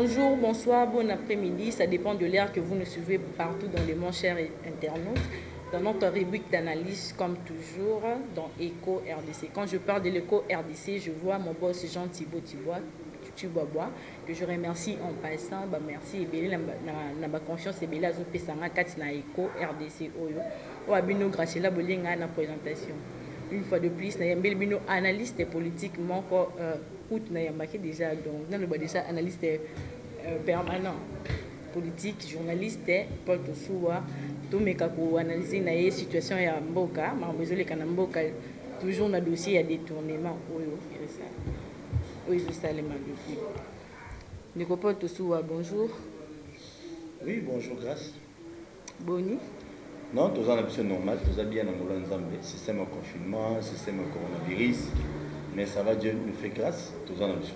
Bonjour, bonsoir, bon après-midi. Ça dépend de l'heure que vous nous suivez partout dans le monde, chers internautes. Dans notre rubrique d'analyse, comme toujours, dans Echo RDC. Quand je parle de l'Echo RDC, je vois mon boss Jean Thibaut Thibaut Tshibwabwa, que je remercie en passant. Bah, merci ebele na ba confiance ebele azopesanga kati na Echo RDC oyo. Oyo bino Graciela Bolinga na présentation. Une fois de plus, nayambeli bino analyste politique moko kutu nayambaki déjà, donc naloba déjà analyste permanent politique, journaliste Paul Tosuwa. Tomeka koanalyse na ye situation ya mboka, makambo ezoleka na mboka, toujours na dossier ya détournement oyo ezosalema depuis. Ndeko Paul Tosuwa, bonjour. Oui, bonjour Grâce. Boni? Non, toza na biso normal, toza bien na ngolo ya Nzambe. Système ya confinement, système ya coronavirus, mais ça va, Dieu nous fait grâce, toza na biso.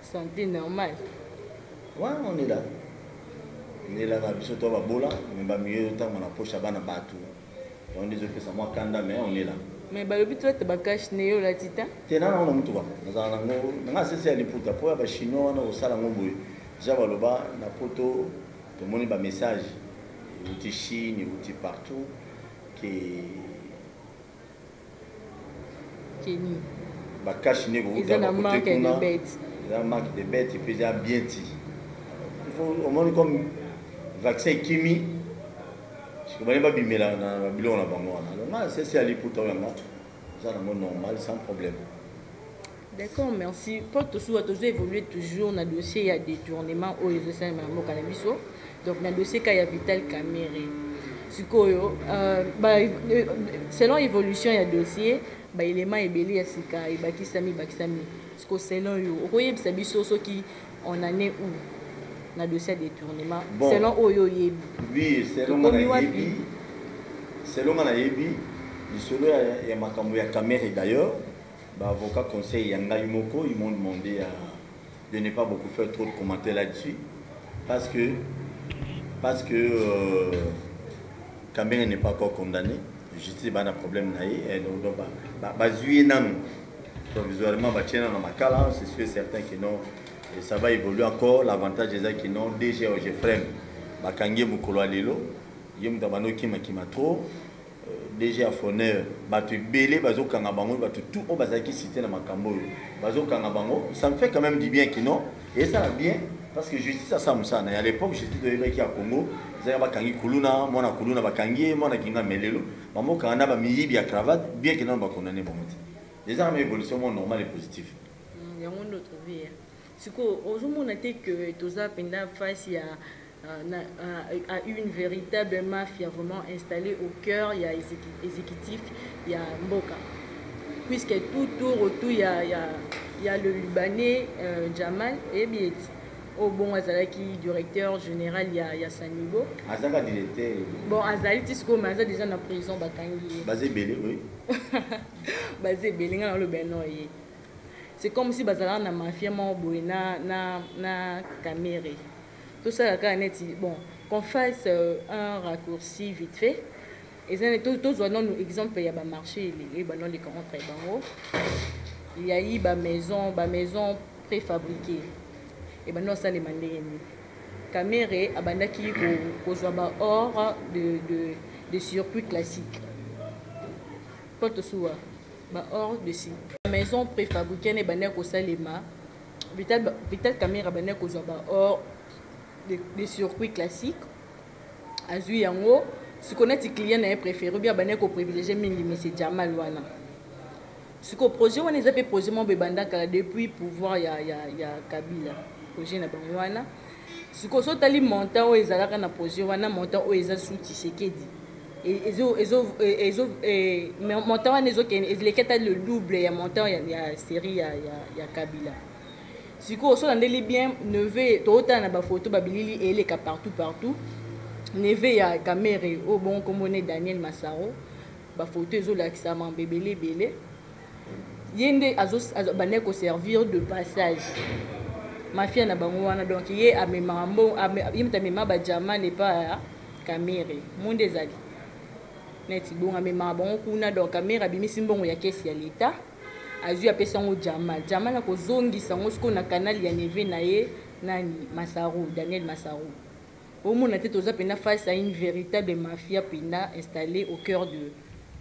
Santé normale? Ouais, on est là. On est là na biso to babola, mais bamieux ntango na poche ya bana bato. Donc ezopesa mwa kanda, mais on est là. Mais balobi to ete bacache-nez yo olati ta. Te, nana ngo na mutuka nazala nango nanga sese ya liputa mpo ya bachinois wana kosala yango boye. Deja baloba na poto, tomoni bamessage euti Chine, euti partout ke Keni bacache-nez eza na marque de bête. Eza marque de bête et puis eza bien ti. Il faut omoni comme vaccin ekimi siko bani babimela na babiloko na bango wana. Donc nga sese ya liputa oyo yanga eza nango normal, sans problème. D'accord, merci. Paul Tosuwa, tozo évoluer toujours na dossier ya détournement oyo ezosalema na mboka na biso. Donc na dossier ka ya Vital Kamerhe. Sikoyo, selon évolution ya dossier, baélément ebele ya sika ebakisami bakisami. Siko selon yo, okoyebisa biso soki on en est où na dossier ya détournement? Bon. Selon oyo oyebi. Oui, selon nga Tokomi wapi? nayebi, selon nga nayebi lisolo ya makambo ya Kamerhe, d'ailleurs baavocat conseil ya ngai moko, ils m'ont demandé de ne pas beaucoup faire trop de commentaires là-dessus parce que Kamerhe n'est pas encore condamné. Justice bana problème na ye eh, donc bazwi ye nanu provisoirement, batie nanu na makala. C'est sûr et certain que non, et ça va évoluer encore. L'avantage eza que non, DG Ogefrem bakangi ye mokolo ya lelo, ye moto abandi okimakima trop. DG ya Foner, bato ebele bazokanga bango, bato tout oyo bazalaki cité na makambo oyo bazokanga bango. Ça me fait quand même du bien que non, esala bien parce que justice asala mosala na ye. À l'époque, justice toyebaki ya Congo ezalaki bakangi kuluna, mwana kuluna bakangi ye, mwana kinga melelo bamokanga na bamiyibi ya cravate, bien que nano bakondane bango te. Eza kama évolution moko normale et positive. Yango nde otrouve sikoyo ozomona te que toza mpenza face ya à une véritable mafia vraiment installée au cœur ya exécutif ya mboka, puisque tout tour autour ya le Libanais Jamal eyebi eti oyo bongo azalaki directeur général ya Sanigo. Azalaka directeur. Bon, azali ti sikoyo, mais aza déjà na prison, bakangi ye. Baza ebele, oui. Baza ebele. Ngai naloba no ye, c'est comme si bazalaka na mafia moko boye na Kamerhe. Tosala kaka neti bon, qu'on fasse un raccourci vite fait. Eza tozwa nanu exemple ya bamarché ebanda oleka entre bango. Il y a eu bamaison préfabriquée ebanda osalema ndenge nini. Kamerhe abandaki kozwa baor de circuit classique mpo tosuwa baor de maison préfabriquée na ebandaki kosalema. Vital Kamerhe abandaki kozwa baor de circuit classique, azwi yango sikoyo neti client na ye préféré bien, abandaki koprivilégie mingi monsieur Jamal wana. Sikoyo projet wana eza mpe projet moko ebanda kala depuis pouvoir ya Kabila, projet na bango wana. Sikoyo so otali montant oyo ezalaka na projet wana, montant oyo eza sous Tshisekedi, montant wana ezokende eleki ata le double ya montant ya série ya Kabila. Sikoyo so olandeli bien, neveu, tootala na bafoto, babilili eleka partout partout, neveu ya Kamerhe oyo bongo nkombo ne Daniel Masaro, bafoto ezolakisa mambo ebele ebele. Ye nde abandaki koservir de passage mafia na bango wana. Donc ye amemaka mbongo, ye moto amema bajamal epa ya Kamerhe. Mo nde ezali neti bongo amemaka bango kuna. Donc Kamerhe abimisi mbongo ya kesi ya leta, azwi, apesi yango Jamal. Jamal akozongisa yango sikoyo na canal ya neveu na ye. Nani, Massaro, Daniel Massaro. Omona te toza mpenza face à une véritable mafia mpenza installée au cœur de.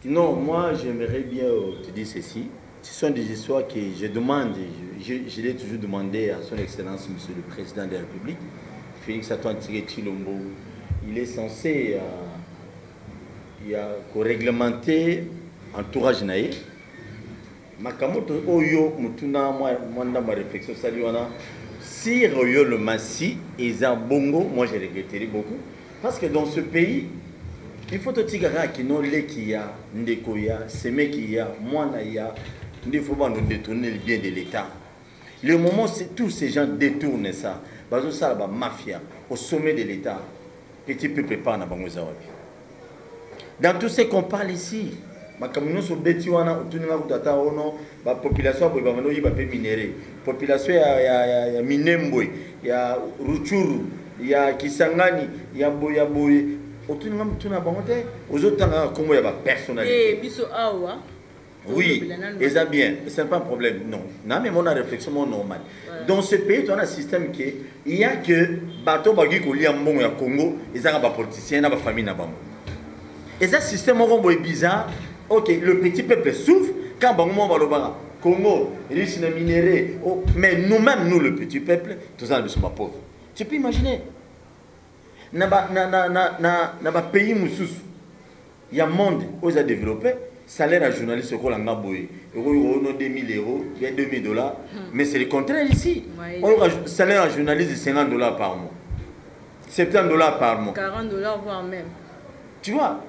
Non, moi j'aimerais bien te dire ceci. Ce sont des histoires que je demande, je l'ai toujours demandé à son Excellence, Monsieur le Président de la République, Félix Antoine Tshisekedi Tshilombo. Il est censé il y a réglementer entourage na ye. Makambo oyo mutuna mwa ndambo ya réflexion sali wana, si réellement si eza bongo, moi je regretterai beaucoup, parce que dans ce pays il faut totika kaka kino leki ya ndeko ya semeki ya mwana ya nde faut bando détourner le bien de l'État. Le moment c'est tous ces gens détournent ça, bazosala ba mafia au sommet de l'État, petit peuple pas na bango eza wapi? Dans tout ce qu'on parle ici, makambo nyonso obeti wana, otuninga kuta ata ono bapopulation ya boye bavanda oyiba mpe minerai, population ya Minembwe, ya Rutshuru, ya Kisangani, ya boye ya boye, otuninga motuna bango te, ozotanga kaka nkombo ya bapersonnalité. Biso awa. Oui, et ça bien, ce n'est pas un problème. Non, non, mais mon réflexion est normale. Dans ce pays, tu as un système qui est, il y a que bato bagi kolia mbongo ya Congo, ils ont des politiciens, ils ont des familles na bango. Et ça système est bizarre. Ok, le petit peuple souffre quand bango mo baloba Congo, riche na minerai. Oh, mais nous-mêmes, nous le petit peuple, tous ça nous sommes pauvres. Tu peux imaginer? Na ba, na, na, na, na, na ba pays mususu, il y a monde où ils ont développé. Salaire à journaliste okola nga boye euro no 2000 euros bien 2000 $, mais c'est le contraire ici. On aura salaire à journaliste de 50 $ par mois, 70 $ par mois. 40 $ voire même. Tu vois,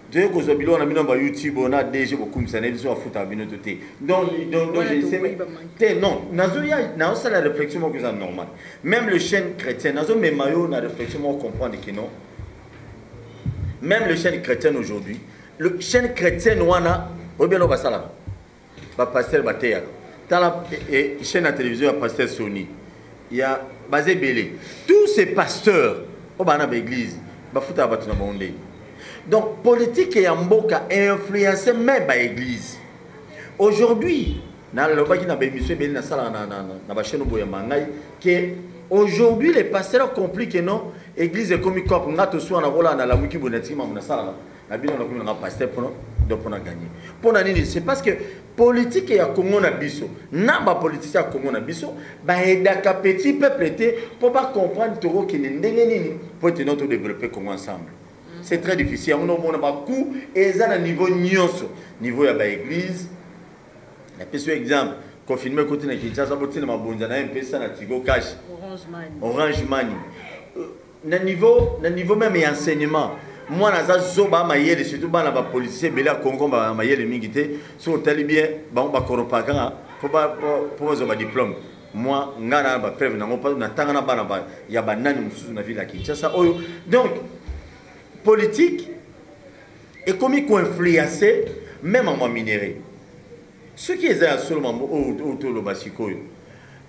toye kozwa biloko na bino ba YouTube, on a DG bokumisa na biso afuta bino to te. Donc je sais te non, nazoya nazosala réflexion moko eza normal. Même le chaîne chrétienne, nazomema yo na réflexion moko, comprendre que non, même le chaîne chrétienne aujourd'hui, le chaîne chrétienne wana oyebi eloko basalaka, bapasteur bateyaka. Tala chaîne ya télévision ya pasteur Sony ya baza ebele, tous ces pasteurs oyo baa na baéglise bafutaka bato na bango ndenge. Donc politique ya mboka influence même baéglise aujourd'hui. Nalobaki na baémission ebele nasalaka na bachaîne oboyamba ngai ke aujourd'hui les pasteurs ont compris que non, église ekomi coop. Nga toswana kola nalamuki boye, natiki mambo nasalaka na bino, nakomi nanga pasteur mpona donc mpona gagner. Mpona nini? C'est parce que politique ya Congo na biso na bapoliticien ya Congo na biso baaidaka petit peuple te mpo bacomprendre tokokende ndenge nini mpo ete no todévelopper Congo ensemble. C'est très difficile. Yango nomona bacoup eza na niveau nyonso, niveau ya baéglise. Napesi yo exemple, confinement ekoti na Kinshasa, botina mabonza na ye mpesa na Tigo Cash. Orange Money. Orange Money. Na niveau même ya enseignement, mwana aza zoba mayele, surtout bana bapoliticien ebele ya Congo ba mayele mingi te. Soki otali bien bango bakoropa kaka mpo bazwa badiplôme. Moi ngai na bapreuve nango mpo natanga na bana ya banani mosusu na ville ya Kinshasa oyo. Donc politique ekomi koinfluence même mwa minerai. Soki eza ya solo mambo oyo toloba sikoyo,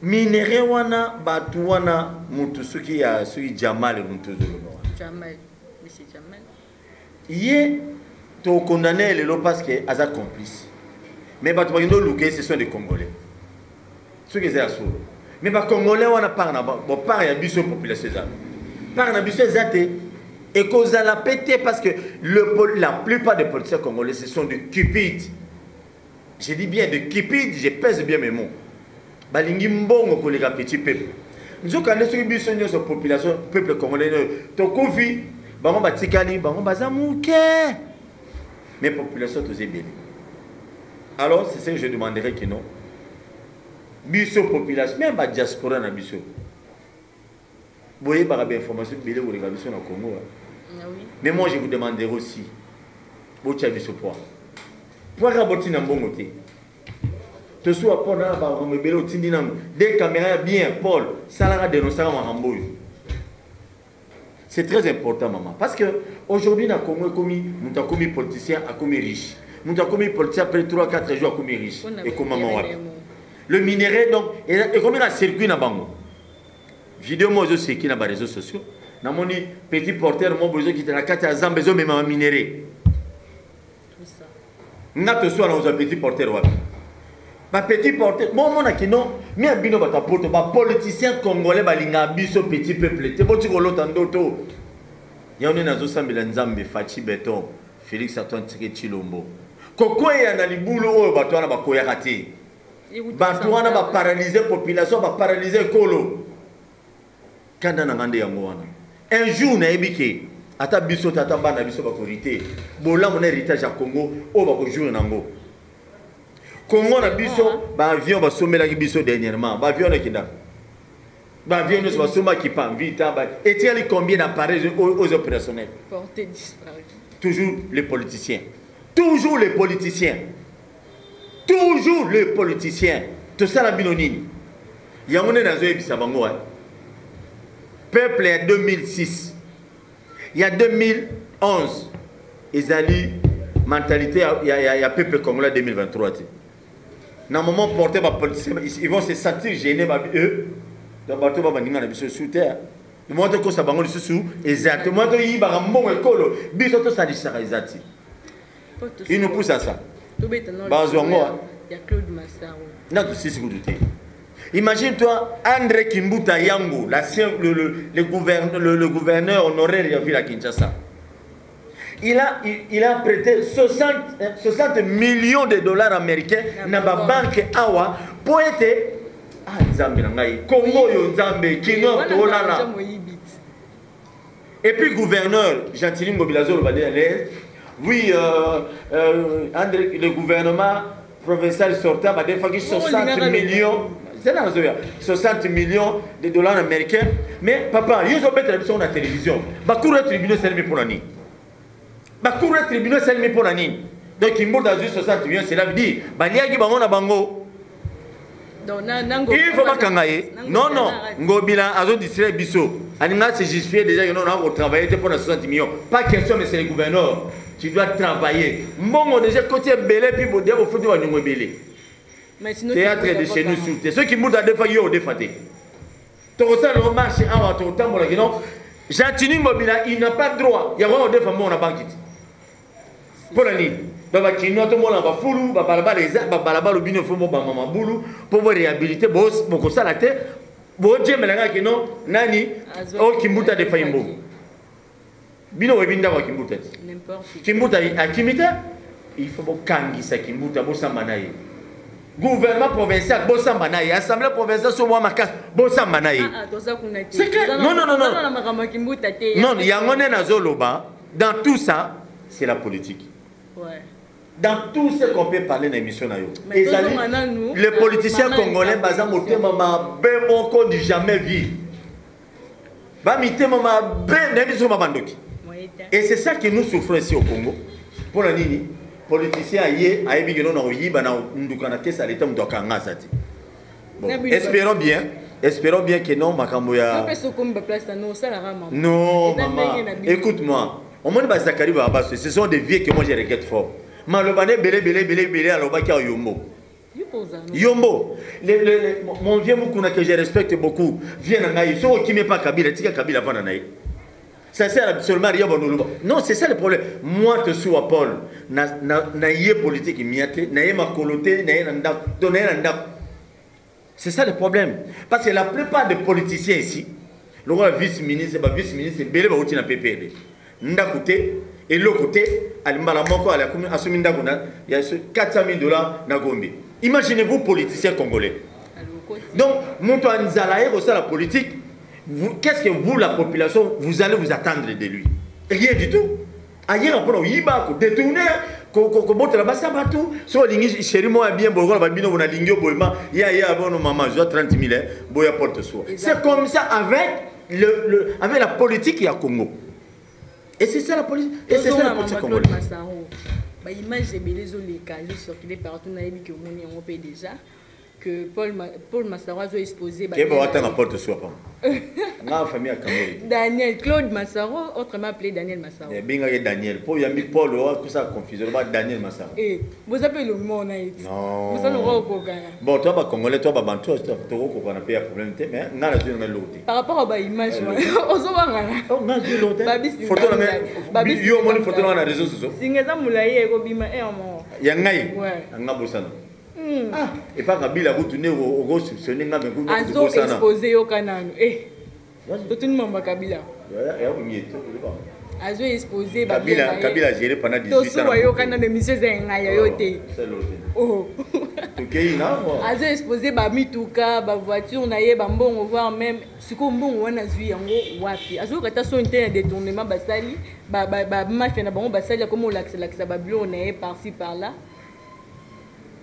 minerai wana, bato wana, motu soki ya soki Jamal, motu ozoloba wana. Jamal, monsieur Jamal. Ye tokondamne lelo parce que aza complice, mais bato bakende oluka ye, ce sont des Congolais. Soki eza ya solo, mais bacongolais wana part na bon, part ya biso population eza, part na biso eza te, ekozala pe te, parce que la plupart des politiciens congolais, ce sont des cupides. Je dis bien de cupides, je pèse bien mes mots. Balingi mbongo koleka petit peuple. Nzokande soki biso nyonso population, peuple congolais tokufi, bango batikali, bango baza moke, mais population toza ebele. Alors c'est ce que je demanderais, que non, biso population, même badiaspora na biso, boyebaka bainformation ebele koleka biso na Congo. Ah oui. Mais moi je vous demanderais aussi botia biso poids, poids kaka botina mbongo te. Tosuwa mpo na makambo ebele otindi nanu de caméra ya bien, Paul salaka, dénonçaka makambo oyo. C'est très important, maman, parce que aujourd'hui na Congo ekomi moto akomi politicien akomi riche, moto akomi politicien après 3 4 jours akomi riche. Mpona Ekomama wapi? minerai. Le minerai donc ekomi na circuit na bango. Video moko ezoseki na baréseaux sociaux, namoni petit porteur moko boye ezokita na kati ya zamba, ezomema baminerai. Tout ça. Nga toswana kozwa petit porteur wapi? Bapetit porte bomonaki non mi ya bino bato ya poto, bapoliticien congolais balingaka biso petit peuple te. Boti kolota ndoto yango nde nazosambela Nzambe. Fatshi Béton, Félix Antoine Tshisekedi Tshilombo, kokweya na libulu oyo bato wana bakoyaka te. Bato wana baparalyse population, baparalyse ekolo. Kanda na nga nde yango wana. Un jour nayebi ke ata biso te, ata bana biso bakorite bolamu na héritage ya Congo oyo bakojouir nango. Congo na biso, baavion basombelaki biso dernièrement, baavion wana ekendaka, baavion nyonso basombaki pa vita etikali combien d'appareils aux opérationnels? Toujours les politiciens, toujours les politiciens, toujours les politiciens. Tosala bino nini? Yango nde nazoyebisa bango, peuple ya 2006, ya 2011 ezali mentalité ya peuple congolais 2023 te. Na moment porté, bapoliticien, ils vont se sentir gênés. Babi eux, donc bato babaninga na biso su te. Mo tokosa bango lisusu eza te. Mo toyibaka mbongo ekolo, biso tosalisaka eza te. Il nous pousse à ça. Bazwa yango. Ya Claude Massaro. Na tosisi kutu te. Imagine-toi, André Kimbuta Yango, le gouverneur honoraire de la ville à Kinshasa. Il a prêté 60 millions de dollars américains na ba banque awa po ete, ah, Nzambe na ngai, Congo yo Nzambe kino tolala. Et puis gouverneur Gentiny Ngobila azoloba, oui, André, le gouvernement provincial sortant badefaki 60 millions, 60 millions de dollars américains. Mais papa, yo ozobetela biso na télévision, bacour ya tribunal esalemi mpona nini? Bacour ya tribunal esalemi mpona nini? Donc Kimbuta azwi 60 millions, cela veut dire baliaki bango na bango. Il faut bakanga ye. Non, non, Ngobila azodistraire biso, alinga se justifier déjà que non, on a te mpona 60 millions. Pas question, mais c'est le gouverneur, tu dois travailler. Mbongo déjà koti ebele, puis bodia bofuti baniongo ebele. Théâtre de chez nous sur te. Soki Kimbuta adefa, yo odefa te. Tokosala no marche awa, tokotambolaki. Non, Gentiny Ngobila, il n'a pas droit yango odefa mbongo na banki te. Mpo na nini? Donc bakinois tomona bafulu, babalabala eza babalabala, bino fo mobamba mabulu mpo boréhabilité. Bokosala te, bojemelanga kino nani o Kimbuta adefa mbongo. Bino oyebi ndako ya Kimbuta te. Kimbuta akimi te. Il faut bokangisa Kimbuta, bosamba na ye. Gouvernement provincial, bosamba na ye. Assemblée provinciale, so mwa makasi, bosamba na ye. C'est clair. Non, non, non, non, non, yango nde nazoloba. Dans tout ça, c'est la politique. Dans tout ce qu'on peut parler na émission na yo, ezali les politiciens congolais baza motema mabe moko du jamais vu. Bamitema mabe, nayebi biso babandoki. Et c'est ça que nous souffrons ici au Congo. Mpona nini? Politicien aye, ayebi keno na koyiba na nduka na kesa leta, moto akanga aza te. Bon, espérons bien, espérons bien que non, makambo ya non. Maman, écoute-moi, omoni bazakari babaso, ce sont des vieux que moi je regrette fort. Maloba ne ebele ebele ebele ebele alobaki ya yombo yombo. Mon vieux Mukuna que je respecte beaucoup, vieux na ngai, soki okimi pa Kabila, tika Kabila avanda na ye. Ça sert absolument à rien. Non, c'est ça le problème. Moi, te suis Paul. Na ye politique miate, na ye makolo te, na ye na ndako, donc na ye na ndako. C'est ça le problème. Parce que la plupart des politiciens ici, le roi vice-ministre, ba vice-ministre, ebele bauti na PPRD. Ndako te, eloko te, alimbala moko ala asomi ndako na ya 400 000 $ na Gombe. Imaginez-vous, politiciens congolais. Donc, moto anzala ye kosala politique, qu'est-ce que vous, la population, vous allez vous attendre de lui? Rien du tout. Ailleurs, mpona oyiba, kodétourner, kobotela basi ya bato. So olingi chéri moko ya bien boye, babino bonalingi yo boyema ya ya bono, mama zwa 30 000 boya porte soi. C'est comme ça avec la politique ya Congo. Et c'est ça la politique, et c'est ça la politique congolaise. Baimage ebele ezoleka, ezocircule partout, nayebi ke omoni yango mpe déjà que Paul Massaro azo exposé. Keba watanga porte soi pa nga famille ya Kamori. Daniel Claude Massaro, autrement appelé Daniel Massaro. Ebengaki Daniel po yambi Paul oakosa confusion, ba Daniel Massaro. Eh, boza mpe elongi na ye. Non. Boza lokwa okokana. Bon, toi bacongolais, toi babantu, tokokokana mpe ya problème te, mais nga nazwi nanga eloko te. Par rapport à baimage wana ozobangana. Nga nazwi eloko te. Photo na yo, omoni photo nanga na réseau sociaux? Singa eza molai, ekobima e mo. Ya ngai? Nga bosana. Ah, epa Kabila kutu nde okosoupçonne nga, me kutu azo kosana. Expose, yoka nanu. Eh, totuni mamba Kabila. Ya kunyeto. Azo expose. Kabila, Kabila a géré pendant 18 ans. Tosuwa, yoka nanu, émission eza ya ngai, ya yo te. Oh. Tokei na azo expose bamituka, bavoiture na ye, bambongo, voire même sikoyo mbongo wana azwi yango wapi? Azoyoka ata soni te na détournement basali, bamafia na bango basali. Akoma olakisa-lakisa babiloko na ye par-ci par-là.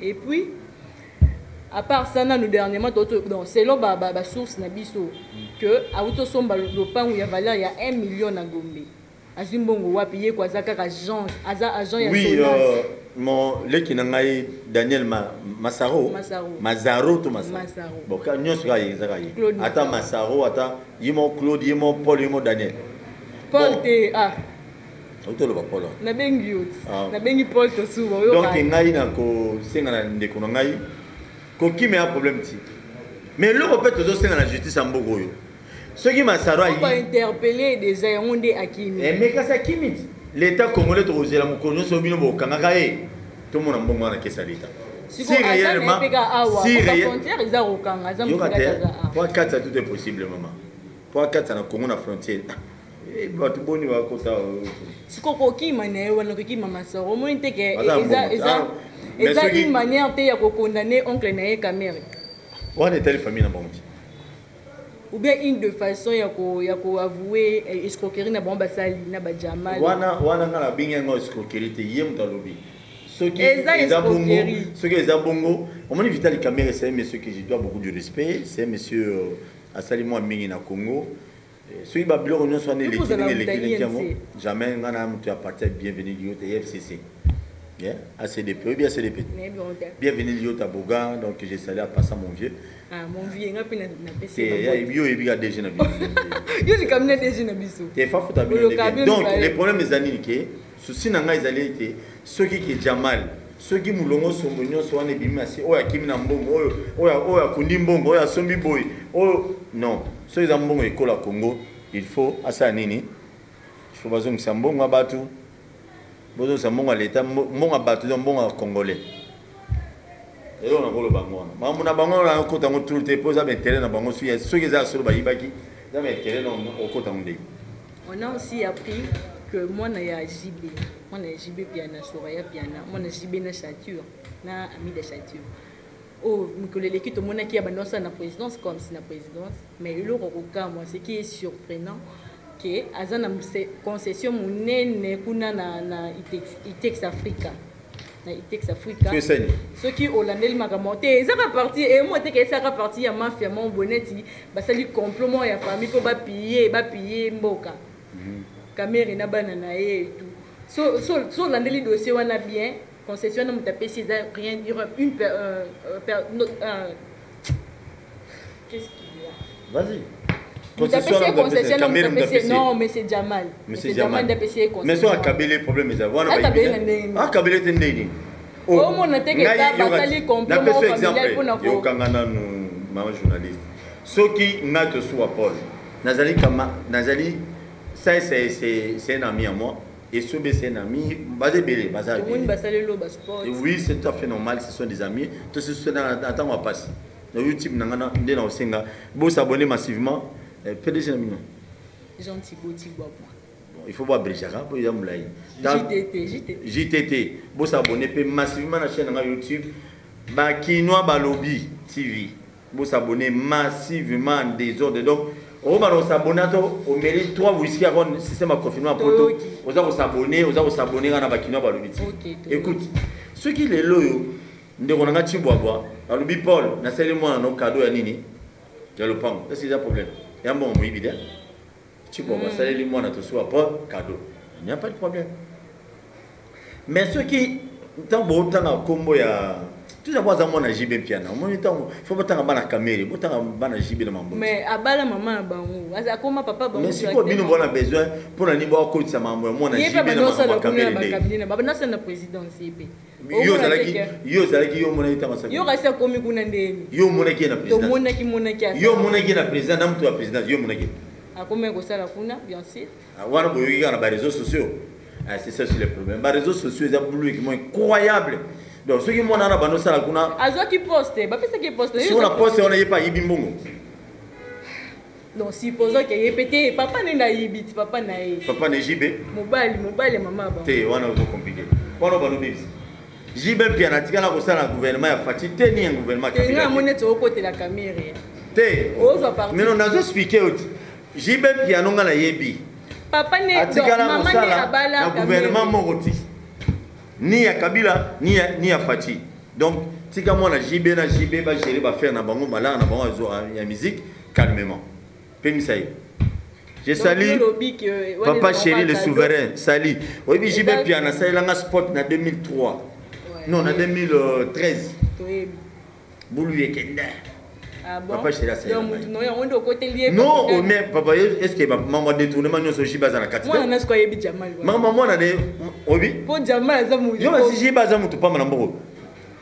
Et puis à part ça, nanu dernièrement, donc selon basource na biso que awuti osomba lopango ya valeur ya 1 million na Gombe. Azwi mbongo wapi? Ye ko aza kaka agent, aza agent ya Oui, Sonas. Mon leki na ngai Daniel Masaro. Masaro. Mazaro to Masaro? Masaro. Bon, nyonso kaka ezaka ye. Claude. Ata Masaro, ata ye mo Claude, ye mo Paul, ye mo Daniel. Paul. Bon. Te, ah. Otoloba Paul. Nabengi yo ti. Ah. Nabengi Paul, tosuba. Donc ngai na kosenga na ndeko na ngai, kokima ya problème ti, mais eloko mpe tozosenga na justice ya mboka oyo, soki Masaro ayi Bainterpele déjà, yango nde akimi. Mais kasi akimi ti, l'état congolais tokozela mokolo nyonso bino bokangaka ye, tomona mbongo wana kesa l'état. Si réellement si frontière eza kokanga, aza yoka te. moto aza awa. Po akatisa, tout est possible, mama. Po akatisa na Congo na frontière, bato boni bakota? Sikoyo kokima na ye wana, kokima Masoro, omoni te ke Aza eza mbongo. eza Ah, mais eza une manière te ya kokondamne oncle na ye Kamere? Wana etali famille na bango ti. Ou bien une de façon ya koavoue escroquerie na bango basali na bajamal? Wana nga nabengi yango escroquerie te. Ye moto alobi soki Eza eza bongo. Escroquerie. Soki eza bongo, omoni, Vital Kamerhe, c'est un monsieur que je dois beaucoup de respect, c'est un monsieur asali mwa mingi na Congo. Soki babiloko nyonso wana eleki Yo ndenge kozala eleki moto ya eleki yango, INC. jamais. Nga na moto ya parti ya Bienvenu Liota, FCC. Yeah, ACDP, oyebi ACDP? Nayebi yango te. Bienvenu Liota Boga, donc j'ai salué à passant mon vieux. Ah, mon vieux, nga mpe napesi. Te, yo oyebi ka DG na bino. Yo likambi na DG na biso. Te, fafuta bino. Oloka Ndenge bino donc mibale. le problème eza nini? Ke souci na ngai ezali ete soki ke Jamal, soki molongo sombo nyonso wana ebimi asi, oyo akimi na mbongo, oyo akundi mbongo, oyo asombi boye, oyo non, soki eza mbongo ekola Congo, il faut asala nini? Il faut bazongisa mbongo ya bato, bozongisa mbongo ya leta, mbongo ya bato, eza mbongo ya congolais. Eloko na koloba yango wana, makambo na bango wana, okota yango tulu te, mpo eza baintérêt na bango. Soki eza ya solo bayibaki, eza baintérêt na okota yango ndenge. On a aussi appris que mwana ya JB, mwana ya JB Piana, Soraya Piana, mwana JB na Chature, na Amida Chature, oyo mikolo eleki tomonaki ya bando asala na présidence, comme si na présidence. Mais eloko kokamwa, ce qui est surprenant, ke aza na concession monene kuna na Itex Africa, na Itex Africa. So esani. Soki olandeli makambo te, ezaka parti emo te ke esaka parti ya mafia moko boye, neti basali complot moko ya famille mpo bapille mboka, Kamere na bana na ye et tout. So olandeli dossier wana bien, concession wana moto apesi eza rien, une no, qu'est-ce qu'il y a? Vas-y. Moto apesi ye concession na Kamere moto moto apesi ye. apesi ye. Non, mais c'est Jamal. Monsieur Jamal Jamal. nde apesi ye Mais so concession. akabeli, problème eza wana. Akabeli na ndenge nini? Akabeli te ndenge nini? Omona te ke eza basali complot Napesi moko familial exemple. mpona Yokanga nanu, mama journaliste. Soki ngai tosuwa Paul, nazali kama nazali, ça c'est un ami à moi et Sobe, c'est un ami, baza ebele, baza Tomoni ebele. basali lo basport. Et oui, c'est tout à fait normal, ce sont des amis. Tout ce na ntango ya pasi na YouTube na nga nde na osenga bosabonner massivement. PDG na bino. Jean Thibaut Tibwabwa. Bon, il faut boabrégeaka mpo eza molai. JTT, JTT. JTT, bosabonner mpe massivement na chaîne na nga YouTube, Bakinois Balobi TV. Bosabonner massivement en désordre. Donc okobana kosabonner, ato omeli 3 whisky avant système ya confinement poto. Toyoki. Oza kosabonner, oza kosabonner nga na Bakinois Balobi TV. Ok, toyoki. Écoute, soki lelo oyo ndeko na nga Tibwabwa alobi: "Paul, nasali mwana no cadeau ya nini, ya lopango", est ce eza problème ya mbongo moyibi te? Tibwabwa asaleli mwana tosuwa Paul cadeau, il n'y a pas de problème. Mais soki ntango bootanga nkombo ya, tout d'abord aza mwana JB Mpiana, omoni, ntango faut botanga bana Kamere, botanga bana JB na mambo. Mais abala mama na bango, akoma papa bango. Mais sikoyo bino bona besoin mpona nini boakotisa mambo ya mwana Ye mpe JB na bando makambo ya osala kuna Kamere na nde? bacabinet na bando osala na présidence, ye mpe. Yo ozalaki, yo omonaki ntango asali? Yo kasi akomi kuna ndeni? Yo omonaki ye na présidence? Tomonaki, monaki. Yo omonaki ye na président, na moto ya présidence, yo omonaki? Akomi kosala kuna, bien sûr. Ah, wana boyoki kaka na baréseaux sociaux. Ah, c'est ça, c'est le problème. Baréseaux sociaux eza bulu moko incroyable. Donc soki mwana wana bando osala kuna, Azwaki poste, bapesaki poste. Soki na poste wana, ye mpe ayibi mbongo. Donc supposons ke ye pe te, papa nde ayibi ti papa na ye. Papa na JB. Mobali ya mama bango. Te, wana ozo compliqué, wana balobebisi JB Mpiana atikala kosala na gouvernement ya Fatshi te, ni ya gouvernement Te, nga Kabila. Amoni neti okotela Kamerhe. Te. Ozwa parti. Mais non, nazo expliquer oti JB Mpiana, nga nayebi Papa ne atikala mama ne kosala abala na gouvernement moko ti, ni ya Kabila, ni ya Fatshi. Donc tika mwana JB na JB bagérer baaffaire na bango, malaka na bango ya musique calmement. Pemisa ye. Je salue papa chéri le souverain. Sali oyebi JB Mpiana asalelanga sport na 2003, non, na 2013. Bulu ekende. Ah bon? Papa chéri asalela. Donc mutu no yango nde okoteli ye. Non, mais papa, est ce que mama détournement nyonso, JB aza na kati? Mwana na sikoyo ayebi Jamal wana. Mama mwana ne oyebi. Mpo Jamal aza Yo basi JB aza motu pamba na mboko.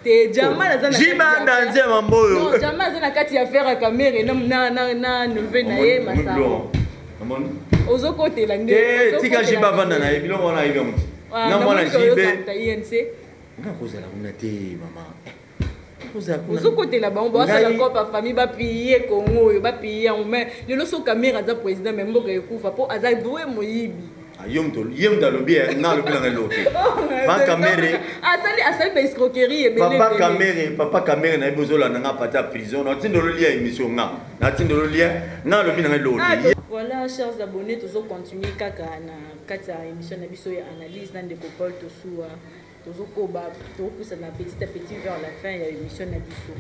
Te, Jamal aza na JB adanze mambo oyo. Non, Jamal aza na kati ya affaire ya Kamerhe na neveu na ye Masaro. Omoni. Ozokotela nde. Te, tika JB avanda na ye, biloko wana ayebi yango ti na mwana JB. INC. Nga kozala kuna te, mama. Kozala kuna. Ozokotela bango, basala Ngai kopa famille, bapille Kongo oyo, bapille yango. Mais lelo so Kamerhe aza président, mais mboka ekufa mpo aza vrai moyibi. Ah, yo moto, ye moto alobi, eh, nga alobi nanga eloko te. Pa Kamerhe. Asali baescroquerie ebele. Papa Ebele. Kamerhe, papa Kamerhe, nayebi ozolanda nga pati ya prison, natindolo lia émission, nga natindolo lia, nga alobi nanga eloko Ah, te. Voilà, chers abonnés, tozocontinue kaka na kati ya émission na biso ya analyse na ndeko Paul Tosuwa. Tozokoba, tokopusana petit à petit vers la fin ya émission na biso.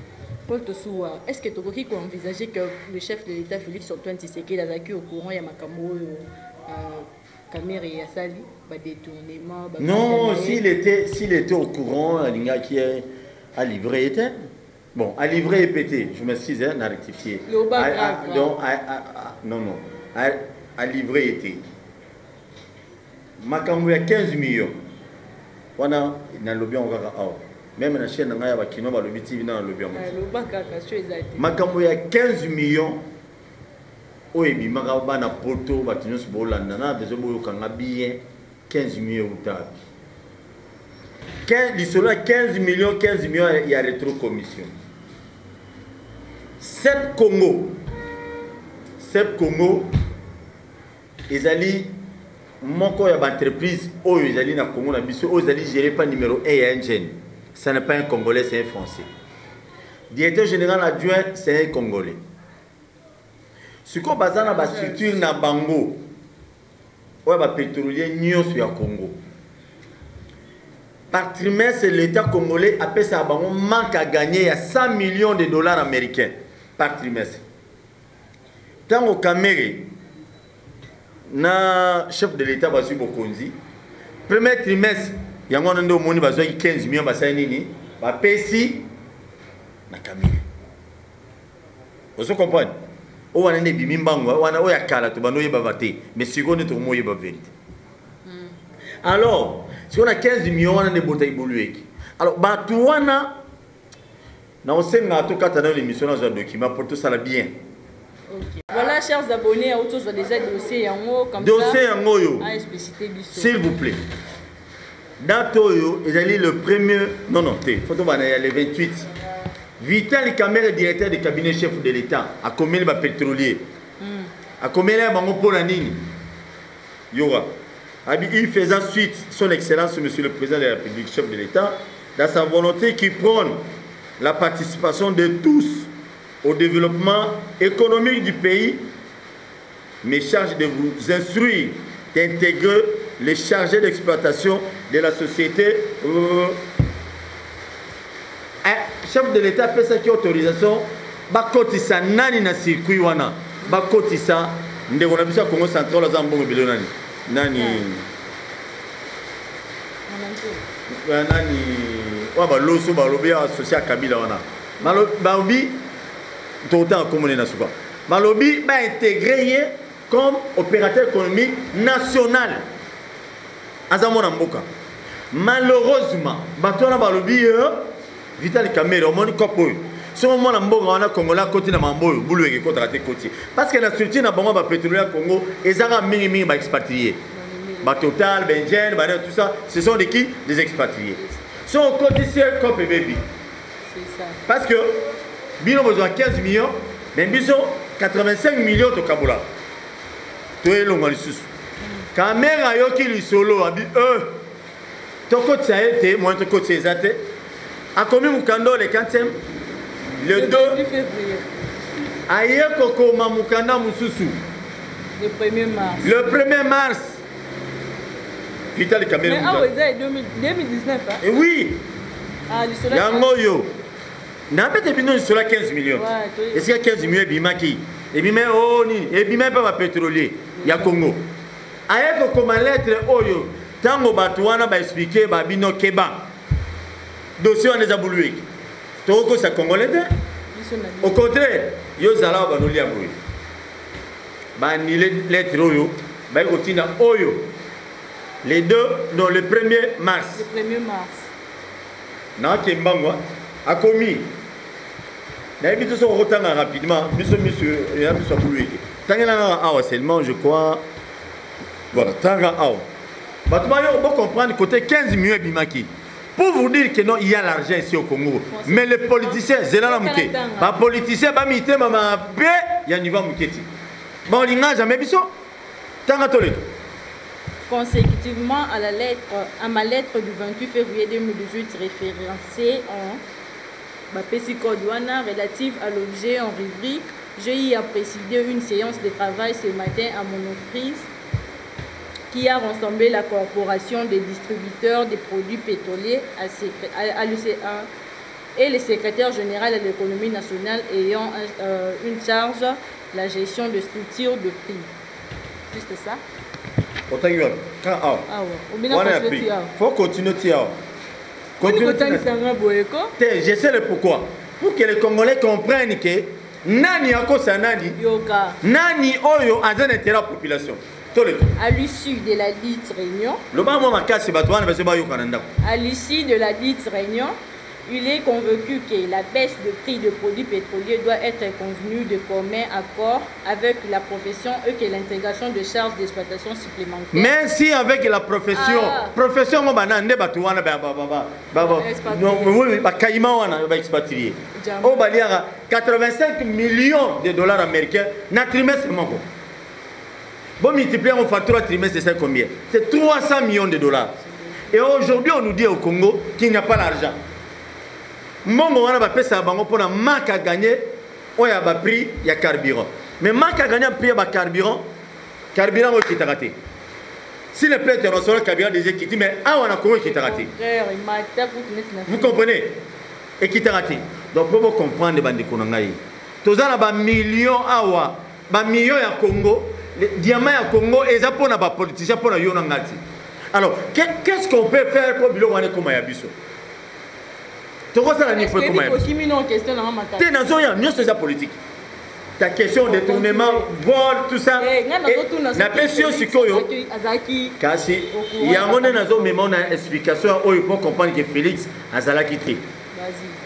Paul Tosuwa, est ce que tokoki koenvisager que le chef de l'État Félix Antoine Tshisekedi azalaki au courant ya makambo oyo Kamerhe asali, badétournement? Non, s'il était au courant, alingaki à livrer était. Bon, à livrer et pété. Je m'excuse, hein, n'a rectifié. Loba grave, grave. Donc, non, non. À livrer était. Makambo ya 15 millions. Wana nalobi yango kaka awa. Même na chaîne na ngai ya bakino balobi TV na nalobi yango. Loba kaka so eza te. Makambo ya 15 millions oyo ebimaka, bana Poto, bato nyonso bolanda na besoin boyokanga bien. 15 millions euta wapi? Lisolo ya 15 millions, 15 millions ya rétrocommission 7 Congo, 7 Congo ezali moko ya baentreprise oyo ezali na Congo na biso, oyo ezali géré par numéro 1 ya Engen. Ce n'est pas un Congolais, c'est un Français. Directeur général adjoint, c'est un Congolais. Sikoyo baza na bastructure na bango oyo bapétrolier nyonso ya Congo. Par trimestre, l'État congolais apesaka bango manque à gagner ya 100 millions de dollars américains par trimestre. Ntango Kamerhe na chef de l'État bazwi bokonzi, premier trimestre yango wana nde omoni bazwaki 15 millions. Basali nini? Bapesi na Kamerhe. Ozo comprendre? Oyo wana nde ebimi mbango wana. Oyo ya kala tobanda oyebaka te, mais sikoyo nde tokomi oyeba vérité. Alors sikoyo na 15 millions wana nde ebotaki bolueki. Alors bato wana na osengaka tokata nayo l'émission, nazwa document mpo tosala bien. Ok. Voilà, chers abonnés, autour déjà dossier yango comme Dossier ça. Yango oyo. A explicité biso. S'il vous plaît, date oyo ezali le premier, non, non, te, photo bana ya le 28. Vital Kamerhe, directeur de cabinet chef de l'État, akomeli bapétrolier, akomeli ya bango mpona nini? Yoka abi: il faisant suite, son excellence monsieur le président de la République, chef de l'État, dans sa volonté qui prône la participation de tous au développement économique du pays, me charge de vous instruire d'intégrer les chargés d'exploitation de la société. Chef de l'État apesaki autorisation bakotisa nani na circuit wana? Bakotisa ndeko na biso ya Congo Central, aza mbongo ebele, nani nani nani oyo baloso balobi associé ya Kabila wana. Balobi totanga komone na suka, balobi baintégrer ye comme opérateur économique national, aza mwana mboka. Malheureusement, bato wana balobi ye Vital Kamerhe, omoni kope oyo, soki mwana mboka wana congolais akoti na mambo oyo, bulu eke ekotaka te, koti, parce que na structure na bango bapétrolier ya Congo ezaka mingimingi baexpatrié, batotal, baindienne, bane, tout ça, ce sont des qui? Des expatriés. So okotisi ye, coop ebebi. Parce que bino bozwa 15 millions, mais biso 85 millions tokabola. Toyelongwa lisusu. Kamerhe ayoki lisolo, abi e tokotisa ye te, moyen tokotisa eza te. Akomi mokanda le 4e, le 2 aye kokoma mokanda mosusu. Le 1er mars. Le 1er mars, Vital Kamerhe. Mais awa eza 2019, hein? Et oui. Ah, yango oyo nabete bino lisolo ya 15 millions. Esika 15 millions ebimaki, ebima o nini, ebima mpe bapétrolier ya Congo. Aye kokoma lettre oyo, ntango bato wana baexpliquer babino keba, dossier wana eza bulueki, tokokosa Congolais te. Au contraire, yo zala wa banolia boye, baannuler lettre oyo, baye kotinda oyo les deux, non, le 1er mars. Le 1er mars. Naake mbangwa akomi, nayebi te soki okotanga rapidement. Biso miso ya biso ya bulu eke, tangela ngaka awa seulement, je crois. Voilà, tanga awa, bato bayo bocomprendre côté 15 millions ebimaki, pour vous dire que non, il y a l'argent ici au Congo, mais les politiciens, zela na moke, bapoliticien bamitema mabe ya niveau ya moke ti baolinga jamais biso. Tanga toleka. Consécutivement à ma lettre du 28 février 2018 référencée en bapesi code wana relative à l'objet en rubrique, j'ai eu à présider une séance de travail ce matin à mon office qui a rassemblé la corporation des distributeurs des produits pétroliers à l'UCA et le secrétaire général de l'économie nationale ayant une charge la gestion de structures de prix. Juste ça. Otangi wapi? Ka awa. Awa. Wana ya prix. Faut continuer ti awa. Continue kotangisa boye ko. Te, je sais le pourquoi. Pour que les Congolais comprennent que nani akosa nani. Yoka. Nani oyo aza na intérêt ya population. Toleka. À l'issue de la dite réunion. Loba mwa makasi, bato wana baso bayoka na ndako. À l'issue de la dite réunion, il est convaincu que la baisse de prix de produits pétroliers doit être convenue de commun accord avec la profession et que l'intégration de charges d'exploitation supplémentaires. Merci, avec la profession. Ah. Profession ngo bana nde bato wana ba ba ba ba ba ba non, oui, ba caïman wana ba expatrié. Oyo baliaka 85 millions de dollars américains na trimestre moko. Bon, multiplier on fois 3 trimestres, c'est combien? C'est 300 millions de dollars. Et aujourd'hui, on nous dit au Congo qu'il n'y a pas l'argent. Mbongo wana bapesa bango mpona manque à gagner oyo ya baprix ya carburant. Mais manque à gagner prix ya bacarburant, carburant oyo ekitaka te. Si le plan international, carburant déjà ekiti, mais awa na Congo ekitaka te. Vous comprenez? Ekitaka te. Donc po bocomprendre, bandeko na ngai, toza na bamillion awa, bamillion ya Congo, diamant ya Congo eza mpona bapoliticien, mpona yo na ngai te. Alors, qu'est-ce qu'on peut faire po biloko wana ekóma ya biso? Tokosala nini po ekóma ya biso? Te, nazoya, nyonso eza politique. Ta question, détournement, vol, tout ça, napesi yo sikoyo. Kasi yango nde nazomema na explication oyo po comprendre que Félix azalaki te.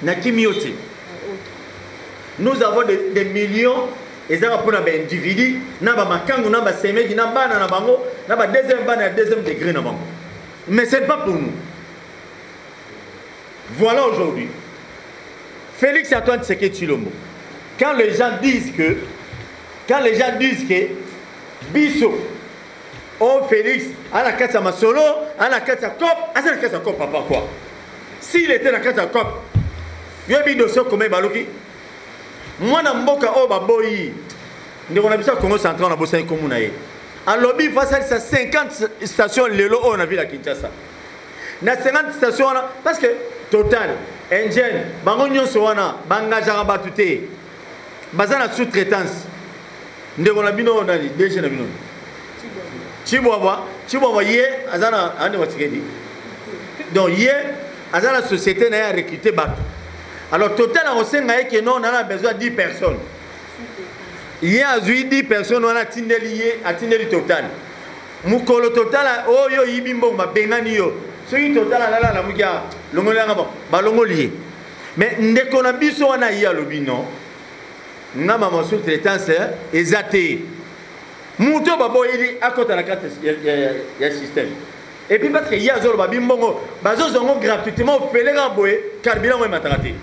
Nakimi yo te. Nous avons des millions ezaka mpona baindividu na bamakangu na basemeki na bana na bango na badeuxième bana ya deuxième degré na bango, mais ce n'est pas pour nous. Voilà, aujourd'hui Félix Antoine Tshisekedi Tshilombo, quand les gens disent que biso, oh, Félix à la kati ya masolo, à la kati ya cop, aza na kati ya cop, papa, quoi? S'il était na kati ya cop, yoyebi dossier koma ebaluki. Mwana mboka oyo baboyi, ndeko na biso ya Congo Central, na bosani komu na ye, alobi fasalisa 50 station lelo oyo na ville ya Kinshasa. Na 50 station wana, parce que Total, Engen, bango nyonso wana baengageaka bato te, baza na sous-traitance. Ndeko na bino nani, DG na bino Chibwabwa, Chibwabwa, ye aza na ande batikedi, donc ye aza na société na ye, arecruter bato. Alors Total akosenga ye ke non, na besoin 10 personnes. Ye azwi 10 personnes wana, atindeli ye, atindeli Total. Mokolo Total oyo oyibi mbongo, babengani yo. Soki Total alala, alamuki, longoli yanga, bon, balongoli ye. Mais ndeko na biso wana, ye alobi non, nga mama sous-traitance eza te. Moto oyo baboyeli akɔta na kati ya système. Et puis parce que ye azoloba bimbongo bazozwa yango gratuitement ofele kaka boye, carburant yango emataka te,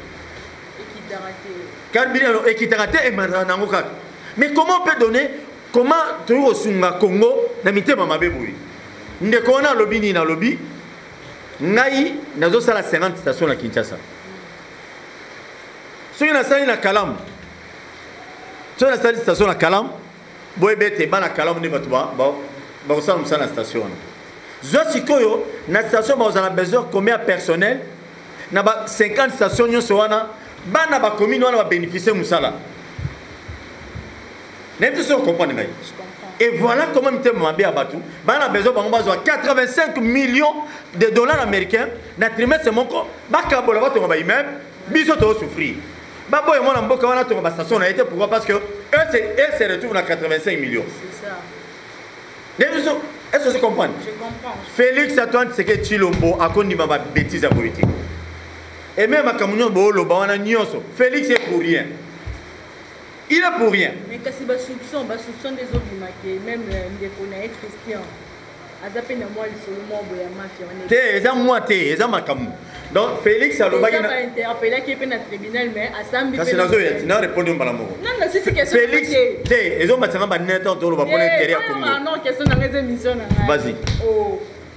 carburant ekitaka te, emataka nango kaka. Mais comment on peut donner, comment toyei kosunga Congo na mitema mabe boye? Ndeko wana alobi nini? Alobi: ngai nazosala 50 station na Kinshasa. Soki nasali na Kalamu, soki nasali station na Kalamu, boyebi ete bana Kalamu nde bato bakosala mosala na station wana. Zwa sikoyo na station, bakozala besoin combien ya personnel na ba 50 station nyonso wana? Bana bacommune wana babénéficie mosala. Nayebi te soki ocomprendre ngai. Et voilà comment mitema mabe ya bato. Bana besoin bango bazwa 85 millions de dollars américains na trimestre moko, bakabola, batonga baimmeuble. Biso tozosouffrir. Baboya mwana mboka wana tonga bastation na ye te. Pourquoi? Parce que eux se retrouvent na 85 millions. C'est ça. Nayebi so, est-ce que tu comprends? Je comprends. Félix Antoine Tshisekedi Tshilombo akondima babêtise ya boye te. Et même makambo nyonso booloba wana nyonso, Félix est pour rien, il est pour rien. Mais kasi basoupçon nde ezobimake, même ndeko na ye Christian aza mpe na mwa lisolo moko boye ya mafia wana. Te, eza mwa te, eza makambo. Donc Félix alobaki Bainterpellaki ye mpe na tribunal, mais asambi. Kasi nazoya ti na répondre mbala moko. Non, nasisi question. Félix te, ezomatisanga baneta toloba mpona intérêt ya Congo. Non, question nanga eza émission na ngai. Vas-y.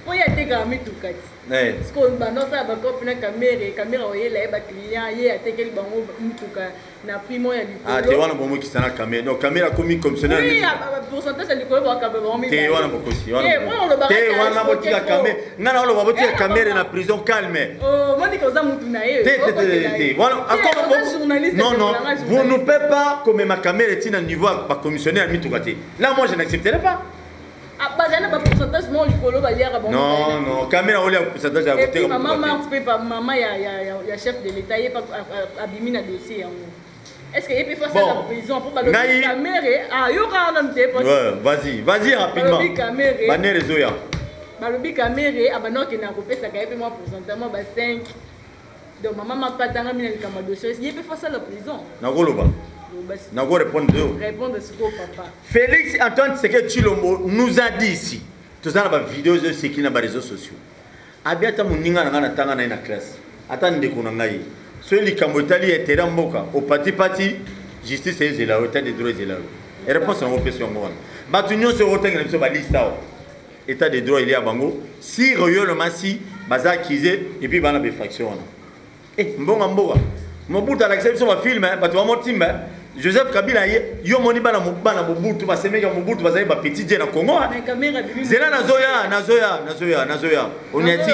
Po ye atekaka mituka ti parce que banda osala bakope na Kamerhe, Kamerhe oyela ye baclient, ye atekeli bango mituka na prix moko ya Ah, te, wana bomokisa na Kamerhe. Donc Kamerhe akomi commissionnaire. Oui, pourcentage ya likolo bakaba bango. Te, wana bokosi te, wana botika Kamerhe. Nga na oloba botika Kamerhe na prison calme. Monika, oza mutu na ye. Te, te, te, te, wana. Non, non, vous ne pouvez pas komema Kamerhe ti na niveau ya bacommissionnaire ya mituka te. Là, moi, je n'accepterai pas. Bazali na bapourcentage moko likolo, baliaka bango. Non, non, Kamerhe olia pourcentage ya koteka. Mama Marthe mpe, mama ya chef de l'État, ye abimi na dossier yango. Est ce que ye mpe face à la prison mpo balobi Kamerhe ayoka nanu te? Vas-y, vas-y rapidement, banere ezoya. Balobi Kamerhe abanda okende akopesaka ye mpe mwa pourcentage mwa ba 5. Donc mama Marthe atangami na likambo ya dossier, ye mpe face à la prison. Nakoloba, nako répondre yo. Répondre sikoyo, papa. Félix Antoine Tshisekedi Tshilombo nous a dit ici, toza na bavideo ezosekili na baréseaux sociaux, abi ata moninga na ngai na ntanga na ye na classe, ata ndeko na ngai, soki likambo etali intérêt mboka, opatipati, justice ezela yo, état de droit ezela yo. Réponse yango opesi yango wana. Bato nyonso oyo otangela biso baliste awa, état de droit elia bango si réellement si baza accusé et puis bana bainfraction wana. Mbonga mboka, Mobutu alakisa biso bafilm, bato bamotimba Joseph Kabila. Ye yo moni bana, bana Mobutu, basemeki ya Mobutu bazali bapetit die na Congo. Zela, nazoya, nazoya, nazoya, nazoya. Oniati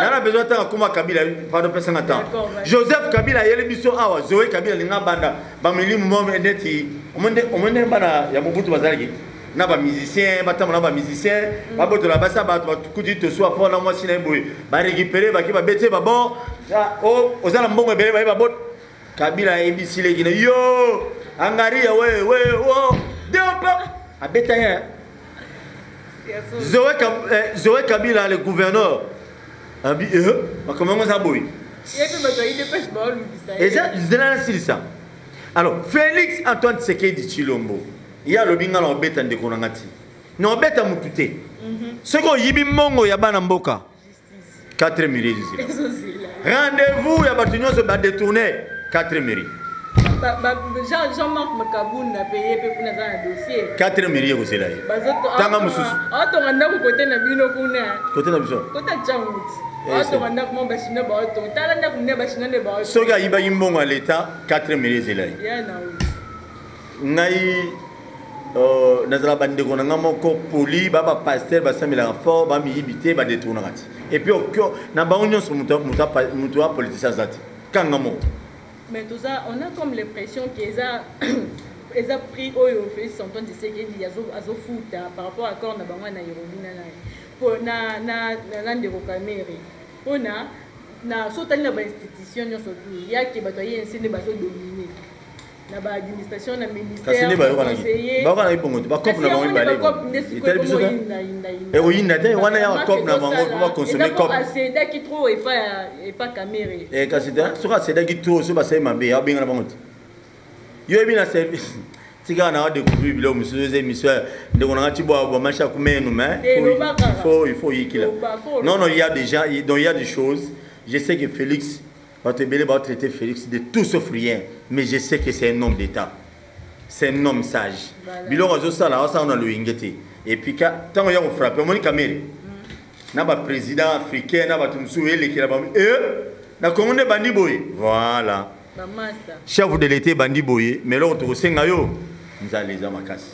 nana besoin ntanga koma Kabila. Pardon, pesanga temps. Joseph Kabila ayeli biso awa Zoe Kabila, alinga banda bamilimu mo neti omoni bana ya Mobutu bazalaki na bamusicien, batambola na bamusicien, babotola basa bato, bakuti toswa mpo na mwasi na ye boye, barécupéré, baki babeti babon, oza na mbongo ebele, baye babot. Kabila ayebisi leki na yo angaria we we o deopa abeta ye Zoé, Zoé Kabila le gouverneur abi makambo yango eza boye, eza nzela nasilisa. Alors Félix Antoine Tshisekedi Tshilombo ye alobi: nga na obeta ndeko na nga ti na obeta mutu te. Soki oyibi mbongo ya bana mboka, 4 mairie ezozela rendez-vous ya bato nyonso badétourne 4 mairie. Jean-Marc Makabunda mpe ye mpe kuna aza na dossier. 4 mairie ekozela ye. Tanga mosusu. Aotonga ndako kote na bino kuna. Kote na biso? Kota Tyanguti, aotonga ndako mo bachinois baotonga. Tala ndako nde bachinois nde baotonga. Soki ayibaki mbongo ya leta, 4 mairie ezela ye. Ya na ngai nazala bandeko na nga moko poli ba bapasteur basambelaka fort, bamiyibi te, badetournaka te. Et puis na bango nyonso moto ya politicien aza te, kanga moko. Mais toza, on a comme l'impression que eza prix oyo Félix Antoine Tshisekedi azofuta par rapport à accord na bango ya Nairobi na na ndeko Kamerhe, mpona na so otali na bainstitution nyonso tu yake bato ya UNC nde bazodomine na baadministration, na ministère. Bayokanaki bongo te, bacope na bango mibale etali biso te, ekoyinda te. Wana ya bacope na bango po baconsommer cope. Acédaki trop epa Kamerhe. Kasi te, soki acédaki trop, soki basali mabe, abengana bango te. Yo yebi na service. Tika na découvrir biloko mosusu, eza émission ndeko na nga ti bwa bwamasha kumenu, mais il faut yikila. Non, non, il y a des gens, donc il y a des choses. Je sais que Félix, bato ebele batraiter Félix de tout sauf rien, mais je sais que c'est un homme d'État, c'est un homme sage. Biloko azosala, asala na loyenge te. Et puis ntango ya kofrappe, omoni Kamerhe na baprésident africain na bato mosusu elekela bango e na Kongo nde bandi boye. Voilà, chef de l'État bandi boye. Mais eloko tokosenga yo, nzala eza makasi,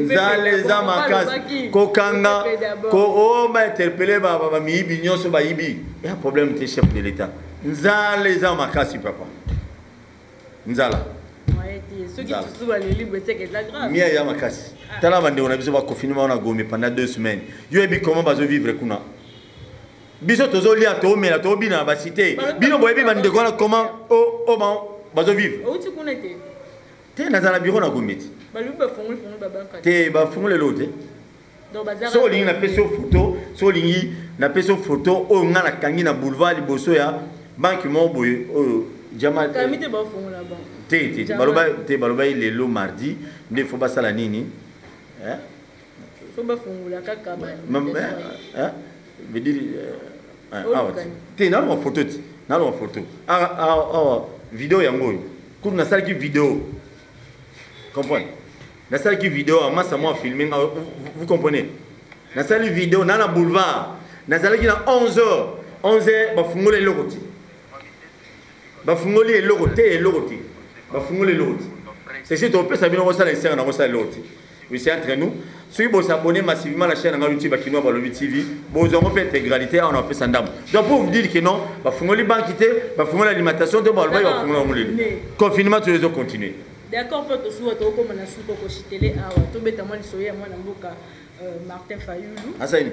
nzala eza makasi. Kokanga o bainterpeller bamiyibi nyonso bayibi, ya problème te. Chef de l'État, nzala eza makasi, papa, nzala mia ya makasi. Tala bandeko na biso baconfiner bango na Gombe pendant 2 semaines. Yo yebi comment bazovivre kuna. Biso tozolia, toomela, tobina na bacité. Bino boyebi bandeko wana comment o bazovivre te. Nazala bureau na Gombe te. Te, bafungoli eloko te. Soki olingi, napesi yo photo. Soki olingi, napesi yo photo oyo nga nakangi na boulevard liboso ya banque moko boye oyo. Jama te, te, baloba te. Baloba ye lelo mardi nde faut basala nini. Faut bafungola kaka. Veut dire awa te, naloba photo te, naloba photo awa, video yango oyo. Kutu nasalaki video, comprendre, nasalaki video amasa mwa filme nga, vous comprenez. Nasali video na boulevard, nazalaki na 11 heures. 11 heures bafungoli eloko te, bafungoli eloko te, eloko te, bafungoli eloko te. Ceci topesa bino kosala esenga na kosala eloko te. Oui, c'est entre nous. Soki bosabonner massivement la chaîne na ngai YouTube, Bakinoa Balobi TV, bozwango mpe intégralité awa na bapesa ndambo. Donc pour vous dire que non, bafungoli banque te, bafungoli alimentation te, balobaki bafungoli yango lelo. Confinement toyo ezocontinue. D'accord, mpo tosuwa tokóma na suka, koshitele awa, tobeta mwa lisolo ya mwana mboka Martin Fayulu. Asani.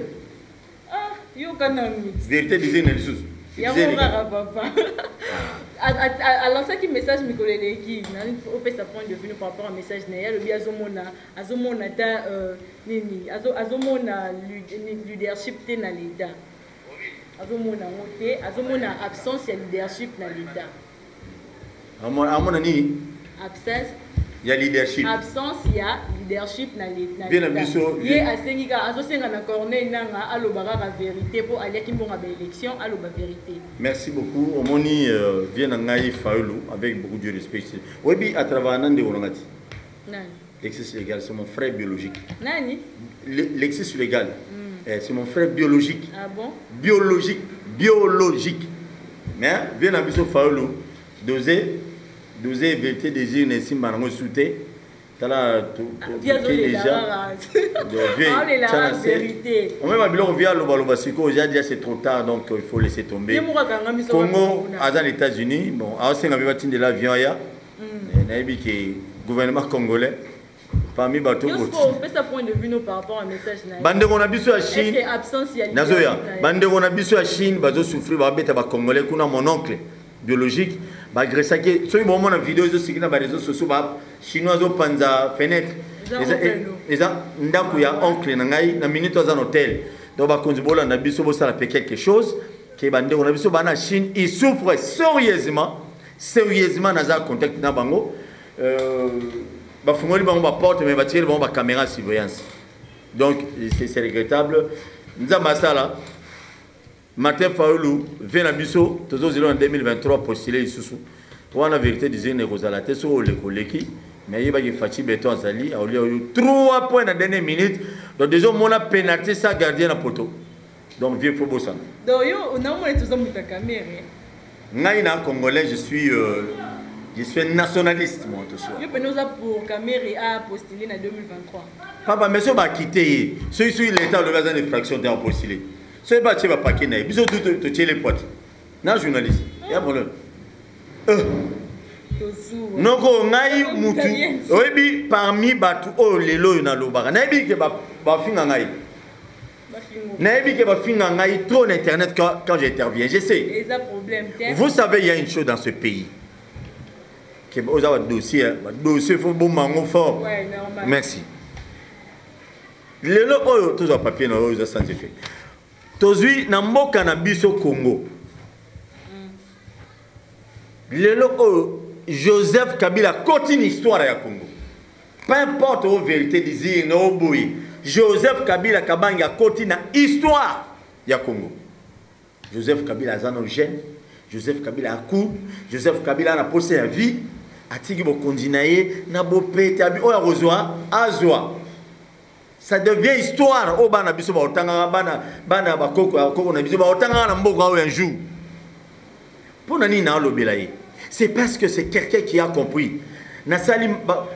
Ah, yoka nanu. Vérité disait na lisusu. Yango kaka papa alansaki message mikolo eleki. Nani opesa point de vue par rapport à message na ye? Alobi azomona ta nini, azomona leadership te na l'État, azomona yango te, azomona absence ya leadership na l'État. Amona nini? Absence ya leadership. Absence ya leadership na Vie na biso. Ye asengi kaka, azosenga na Corneille Nanga aloba kaka vérité, mpo aliaki mbongo ya baélection, aloba vérité. Merci beaucoup. Omoni vie na ngai Fayulu, avec beaucoup de respect, oyebi à travers na ndeko nanga ti. Nani? Lexis Légal, c'est mon frère biologique. Nani? Lexis Légal. Eh, c'est mon frère biologique. Ah bon? Biologique, biologique. Mais vie na biso Fayulu, dosé, dosé, vérité désir na esimba nango su te. Tala déjà. Omema biloko via lobaloba sikoyo, oza déjà, c'est trop tard, donc il faut laisser tomber. Congo aza na États-Unis. Bon, aosenga mpe batindela avion aya. Nayebi ke gouvernement congolais parmi bato bandeko na biso ya Chine, nazoya, bandeko na biso ya Chine bazosouffrir, babeta bacongolais kuna. Mon oncle biologique baagressaki. Soki bomona video ezosiki na baréseau sociaux, bachinois azopanza fenêtre, eza ndako ya oncle na ngai. Na minute aza na hotel. Donc bakonzi bolanda biso, bosala mpe quelque chose ke bandeko na biso bana Chine, ils souffrent sérieusement, sérieusement. Naza contact na bango. Bafungoli bango baporte, mais batikeli bango bacaméra surveillance. Donc c'est regrettable. Nzambe asala. Martin Fayulu, vie na biso, tozozela na 2023 postule lisusu wana. Vérité disait ekozala te. Soki oleki, oleki, mais yebaki Fatshi Béton azali aolia oyo 3 points na dernière minute. Donc déjà omona penalty sa gardien na poto. Donc vieux, faut bosana. Donc yo naomona toza moto ya Kamerhe. Ngai na congolais, je suis un nationaliste, moi, tout ça. Yo pene oza pour Kamerhe a postulé na 2023? Papa, mais soki bakite ye, soki l'État alobi aza na infraction te, apostule. Soki batie bapake na ye, biso tu totie le pote na journaliste ya problème. Noko ngai mutu oyebi parmi bato oyo lelo oyo nalobaka, nayebi ke bafinga ngai, nayebi ke bafinga ngai trop na internet quand j'interviens, je sais. Vous savez, il y a une chose dans ce pays ke oza badossier, badossier faut bomango fort. Ouais, normal. Merci. Lelo oyo tozwa papier na oyo eza sans effet, tozwi na mboka na biso Congo. Lelo oyo Joseph Kabila koti na histoire ya Congo. Peu importe o vérité désir na oboyi, Joseph Kabila Kabange akoti na histoire ya Congo. Joseph Kabila aza no jeune, Joseph Kabila aku, Joseph Kabila na posa ya vie, atiki bokonzi na ye na bopete abi oyo akozwa azwa. Ça devient histoire oyo bana biso baotangaka, bana bana bakoko bakoko na biso baotangaka na mboka oyo un jour. Mpo na nini naolobela ye? C'est parce que c'est quelqu'un qui a compris. Nasali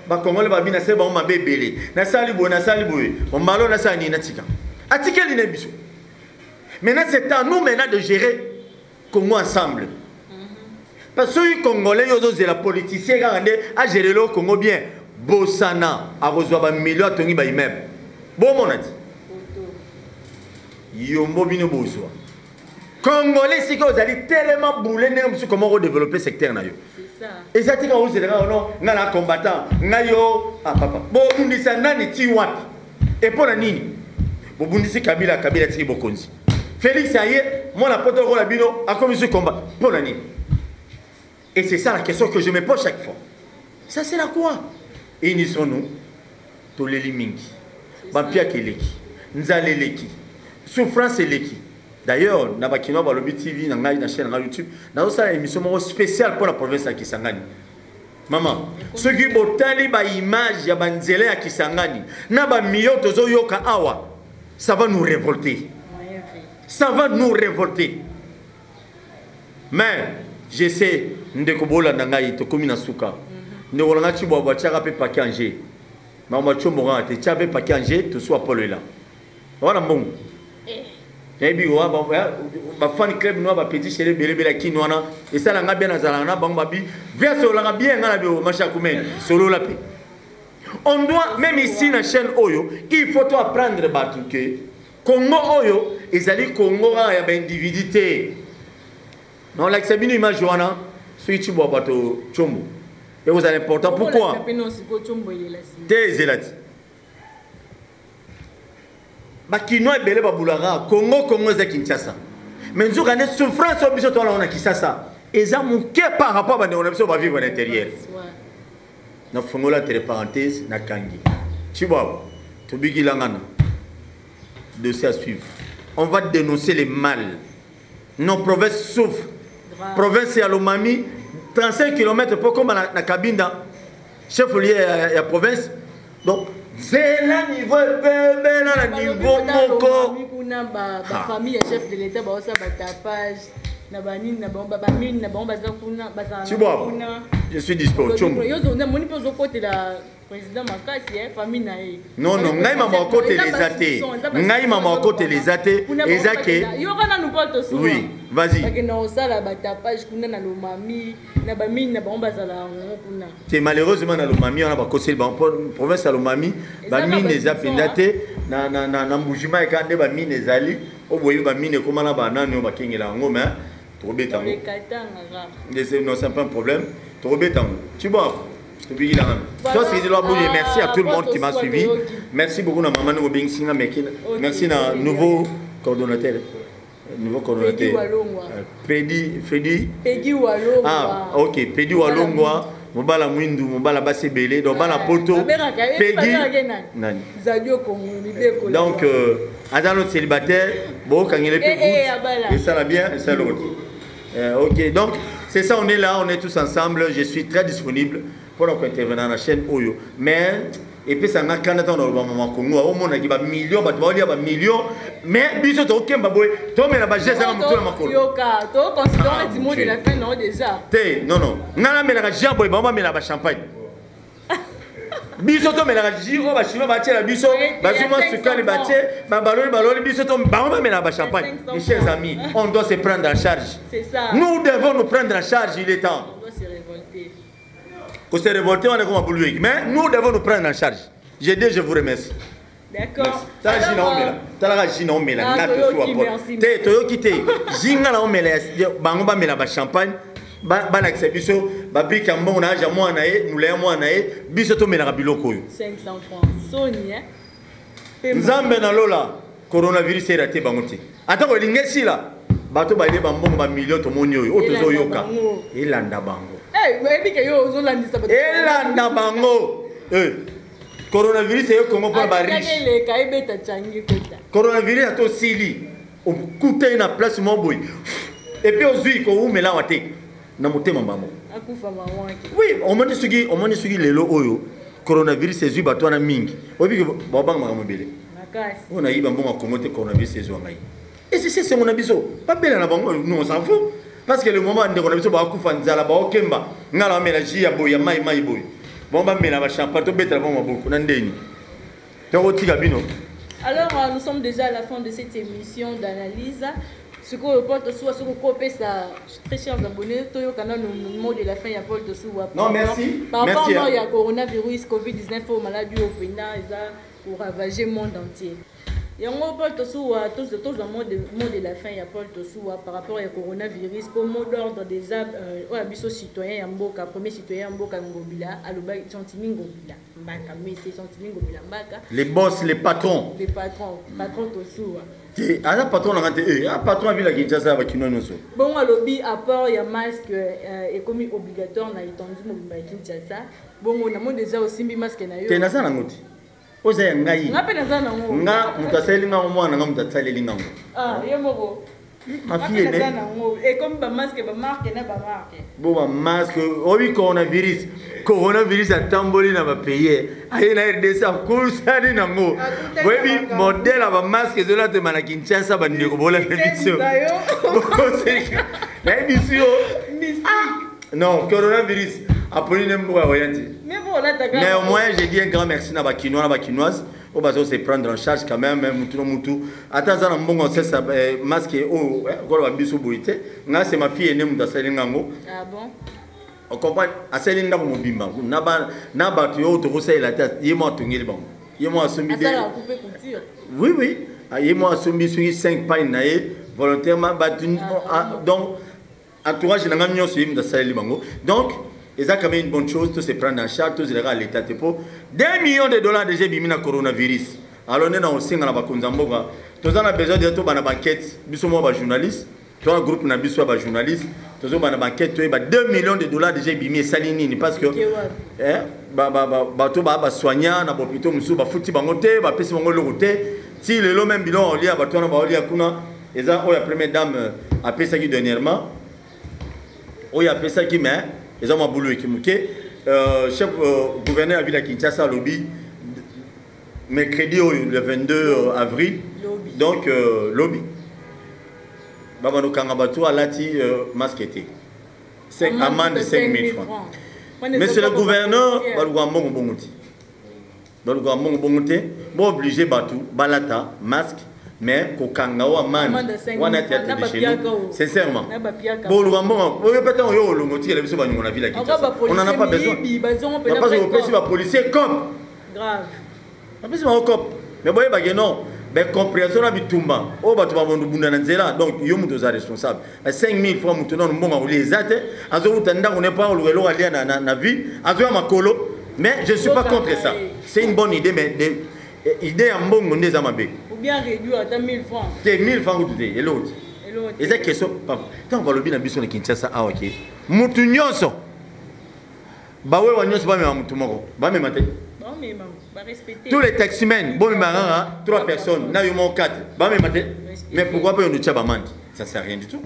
bakongole babi, nasali bango mabe ebele, nasali boye, nasali boye, mbalo nasala nini, natika atikeli na biso. Maintenant, c'est à nous maintenant de gérer Congo ensemble, parce que soki Congolais yo ozozela politicien kaka nde agérer le Congo bien, bosana. Akozwa bamilio, atongi baimmeuble, bomona ti yombo bino bozwa. Congolais sika ozali telema bule ndenge mosusu, comment kodévelopper secteur na yo? Eza tika ozela kaka no ngai na combattant ngai yo. Ah papa, bobundisa nani ti wapi e mpo na nini bobundisi Kabila? Kabila atiki bokonzi, Félix aye, mwana poto lokola bino akomi su combat mpo na nini? Et c'est ça la question que je me pose chaque fois. Ça c'est la quoi? Unissons-nous. Toleli mingi, bampiaka eleki, nzala eleki, souffrance eleki. D'ailleurs, na Bakinois Balobi TV na ngai, na chaîne na ngai YouTube, nazosala émission moko spéciale mpo na province ya Kisangani. Mama, soki botali baimage ya banzela ya Kisangani na bamilio tozoyoka awa, ça va nous révolter, ça va nous révolter. Mais je sais, ndeko bolanda ngai, tokomi na suka. Ndeko na ngai Cibwabwa, atiaka mpe paki ange makambo atio kaka te, tia mpe paki ange tosuwa polo ela wana mbongo. Nayebi bafan club noa, bapetit chéri ebelebele ya kini wana esalanga bien, nazalaka na bango, babi via sololaka bien ngai na bio mashakumene solola mpe. On doit même ici na chaîne oyo, il faut to apprendre bato ke Congo oyo ezali Congo kaka ya baindividu te. Naolakisa bino image wana soki Cibwa bato Tshombo ekozala important. Pourquoi te? Ezela ti Bakinois ebele babulaka Congo, Congo eza Kinshasa, mais nzoka nde souffrance oyo biso towana na Kinshasa eza moke par rapport bandeko na biso bavivre na intérieur. Nafongola entre parenthèse, nakangi. Cibwabo tobikilanga na dossier à suivre. On va dénoncer les mal. Nos provinces souffrent. Province ya Lomami, 35 km po koma na Kabinda, chef lieu ya province. Donc zela niveau ebebela na niveau moko. Kuna bafamille ya chef de l'État baosala batapage na banini na bango, bamine na bango baza kuna, bazala kuna. Je suis dispo. Tshombo. Moni mpe ozokotela président makasi, famille na ye. Non, non, ngai mama okotela eza te, ngai mama okotela eza te, eza ke Yoka nanu mpo tosuwa. Oui, vas-y. Bakenda kosala batapage kuna na Lomami, na bamine na bango bazala yango kuna. Te, malheureusement na Lomami wana bakoseli bango. Province ya Lomami, bamine eza mpenza te. Na Mbujima eka nde bamine ezali. Oyo boyebi, bamine ekóma na banani oyo bakengela yango, mais tokobeta yango. Non, c'est pas un problème, tokobeta yango. Cibwako tobikilanga. Toi, c'est de. Merci à tout le monde qui m'a suivi. Merci beaucoup na maman obengisi nga. Merci na nouveau coordonnateur, nouveau coordonnateur Pedi Freddy. Pedi Walongwa. Ah ok, Pedi Walongwa, mobala mwindu, mobala basi ebele, donc bana poto. Pedi nani? Zadio Kongo mibeko. Donc aza notre célibataire, bokangele mpe esala bien, esala loko. Ok, donc c'est ça, on est là, on est tous ensemble. Je suis très disponible pour intervenir na chaîne oyo, mais epesanga kanda ntango naloba mama Kongo omonaki bamillion, bato baolia bamillion, mais biso tokemba boye, tomela bageste anga motu na makolo. Te, non, non, ngai namelaka jus boye, bango bamelaka bachampagne. Biso tomelaka jus oyo bachinois batiela biso, bazwi mwa sukali batie, baloli baloli. Biso to bango bamelaka bachampagne. Mes chers amis, on doit se prendre en charge. Nous devons nous prendre en charge, il est temps. Ko se révolter wana koma bulu, mais nous devons nous prendre en charge. Je dis, je vous remercie. D'accord. Tala jus na omela, talaka jus na omela nga tosuwa po te, toyoki te. Jus nga na omela, bango bamela bachampagne, balakisa biso babrike ya mbongo na age ya mwana ye, nula ya mwana ye. Biso tomelaka biloko oyo. 500 francs soni. Nzambe na lola, coronavirus era te, bango te, atako elingi esila. Bato balie bambongo bamilio, tomoni oyo oyo tozoyoka, elanda bango. Elanda bango. Coronavirus eye Kongo mpona bariche. Coronavirus ata osili, okutani na place moko boye, et puis ozwi kowumela awa te na motema bango. Oui, omoni soki, omoni soki lelo oyo coronavirus ezwi bato wana mingi, oyebi babanga makambo ebele. Oyo nayiba mbongo ya Kongo te, coronavirus ezwa ngai. Esisi esengo na biso, babela na bango, nous on s'en fout, parce que le moment ndeko na biso bakufa nzala, baokemba, ngai na bamela jus ya boye ya mai mai boye, bango bamela bachampagne, tobetela bango maboko na ndeni, tokotika bino. Alors, nous sommes déjà à la fin de cette émission d'analyse. Sikoyo Paul Tosuwa, soki okopesa très chers abonnés, toyoka nano mot de la fin ya Paul Tosuwa. Non, merci. Par rapport ya coronavirus COVID-19 oyo, maladie oyo mpenza eza koravager monde entier. Yango Paul Tosuwa, tozwa mot de la fin ya Paul Tosuwa par rapport ya coronavirus, po mot d'ordre déjà oyo ya biso citoyen ya mboka, premier citoyen ya mboka, Ngobila aloba, Gentini Ngobila Mbaka, monsieur Gentini Ngobila Mbaka. Les boss, les patrons. Les patrons, patron Tosuwa. Te, aza patron nanga te, aza patron ya ville ya Kinshasa, ya bakinois nyonso. Bongo alobi apport ya masque ekomi obligatoire na étendue mobimba ya Kinshasa. Bongo namoni déjà osimbi masque na yo. Te, naza nango te, oyo eza ya ngai. Nga mpe naza nango. Nga moto asaleli ngango, mwana nga moto asaleli ngango. Ah, ye moko. Ma fille. Naza nango, ekomi bamasque, bamarque na bamarque. Bo bamasque obi coronavirus, coronavirus atamboli na bapays, aye na RDC, akusani nango. Boyebi modèle ya bamasque ezolatema na Kinshasa, bandeko bolanda biso, nayebi biso yo. Non, coronavirus aponi ne mboka ya koya te. Mais au moins j'ai dit un grand merci na bakinois na bakinoise oyo bazo se prendre en charge quand même. Mutu na mutu ata aza na mbongo osesa masque oyo koloba biso boye te. Nga, c'est ma fille aînée moto asali ngango. Ah bon? Ocomprendre, asali ndako mobimba na bato oyo tokosalela te, ye mo atongeli bango, ye mo asombi. Oui, ye mo asombi soki 5 pagne na ye volontairement bato. Donc entourage na nga nyonso, ye moto asaleli bango. Donc eza quand même une bonne chose to se prendre en charge, tozelaka l'état te, po 2 millions de dollars déjà ebimi na coronavirus. Alors nde na kosenga na bakonzi ya mboka, toza na besoin deja tobanda baenquête. Biso moko bajournaliste, toza groupe na biso ya bajournaliste, tozobanda baenquête, toyeba 2 millions de dollars déjà ebimi esali nini, parce que bato baa basoignant na bahôpitaux mosusu, bafuti bango te, bapesi bango eloko te ti lelo. Même biloko olia, bato wana baolia kuna, eza oyo ya première dame apesaki dernièrement, oyo apesaki, mais eza mwa bulu eki moke. Chef gouverneur ya ville ya Kinshasa alobi mercredi oyo, le 22 avril. Lobi. Donc lobi babanda kokanga bato alati masque te, amende 5000 francs. Monsieur le gouverneur, baluka mbongo bongo te, baluka mbongo bongo te. Booblige bato balata masque, mais kokanga o amende wana théâtre de chez nous, sincèrement. Boluka mbongo oyo mpe ntango yo olongo otikela biso baniongo na ville ya Kinshasa, on en a pas besoin, parce que opesi bapolicier comme bapesi bango cop, mais boyebake non, bacompréhension na bitumba oyo bato babondobunda na nzela. Donc yo moto oza responsable, 5000 francs, moto nano mbongo akolia eza te, azowuta ndako ne mpo akoluka eloko alia na ville, azoya makolo. Mais je suis pas contre ça, c'est une bonne idée, mais idée ya mbongo nde eza mabe. Ou bien réduire ata 1000 francs. Te, 1000 francs kutu te, eloko te. Eza question ntango balobi na biso na Kinshasa awa ke mutu nyonso, bawewa nyonso bamema mutu moko, bamema te. Tous les taximen bomema kaka trois personnes, na yo moko quatre, bamema te. Mais pourquoi pas yo tia bamandi? Ça sert à rien du tout.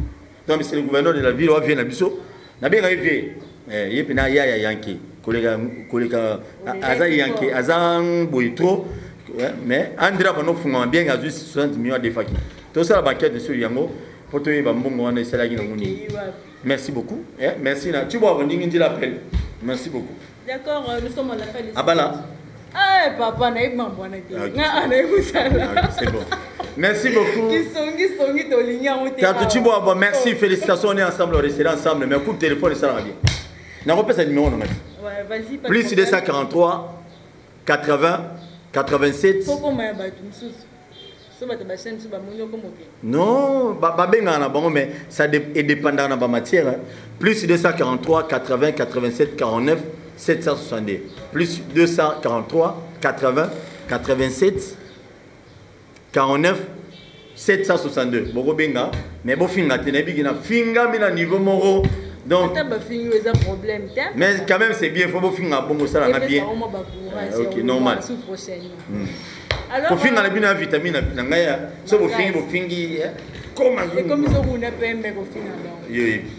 Donc monsieur le gouverneur de la ville, oavie na biso, nabengaki vie ye mpena yaya yanke koleka koleka, aza yanke, aza boye trop, mais andra bano fungama bien, azwi 60 millions adefaki. Tosala baenquête sur yango mpo toyeba mbongo wana esalaki nango nini. Merci beaucoup, merci na tibwabo ndingi ndila appel. Merci beaucoup. D'accord, nous sommes à la fin de Abala. Ah, papa, nayebi mambo wana te. Nga nayebi kosala. C'est bon. Merci beaucoup. Kisongi songi tolingi yango te. Tatu Chibwabo, merci, félicitations, on est ensemble, on restera ensemble. Mais coup de téléphone, ça va bien. Nakopesa numéro na ngai. Ouais, vas-y. Pas Plus 243 80 87. Pokoma ya bato mosusu. So bato bachaîne mosusu bamoni okomoke. Non, babengaka na bango, mais ça edépendaka na bamatière. Hein. Plus 243 80 87 49 762. Plus 243 80 87 49. 762 bokobenga mais bofinga te, nayebi ke nafingami na niveau moko, donc ata bafingi oyo eza problème te. Mais quand même c'est bien, faut bofinga bongo, osalanga bien. Epesa mwa bacourage. Ok, normal. Prochainement. Alors, kofinga na bino ya vitamine na ngai ya so bofingi bofingi koma. Ekomi sokuna pembe kofinga donc. Yo yebi.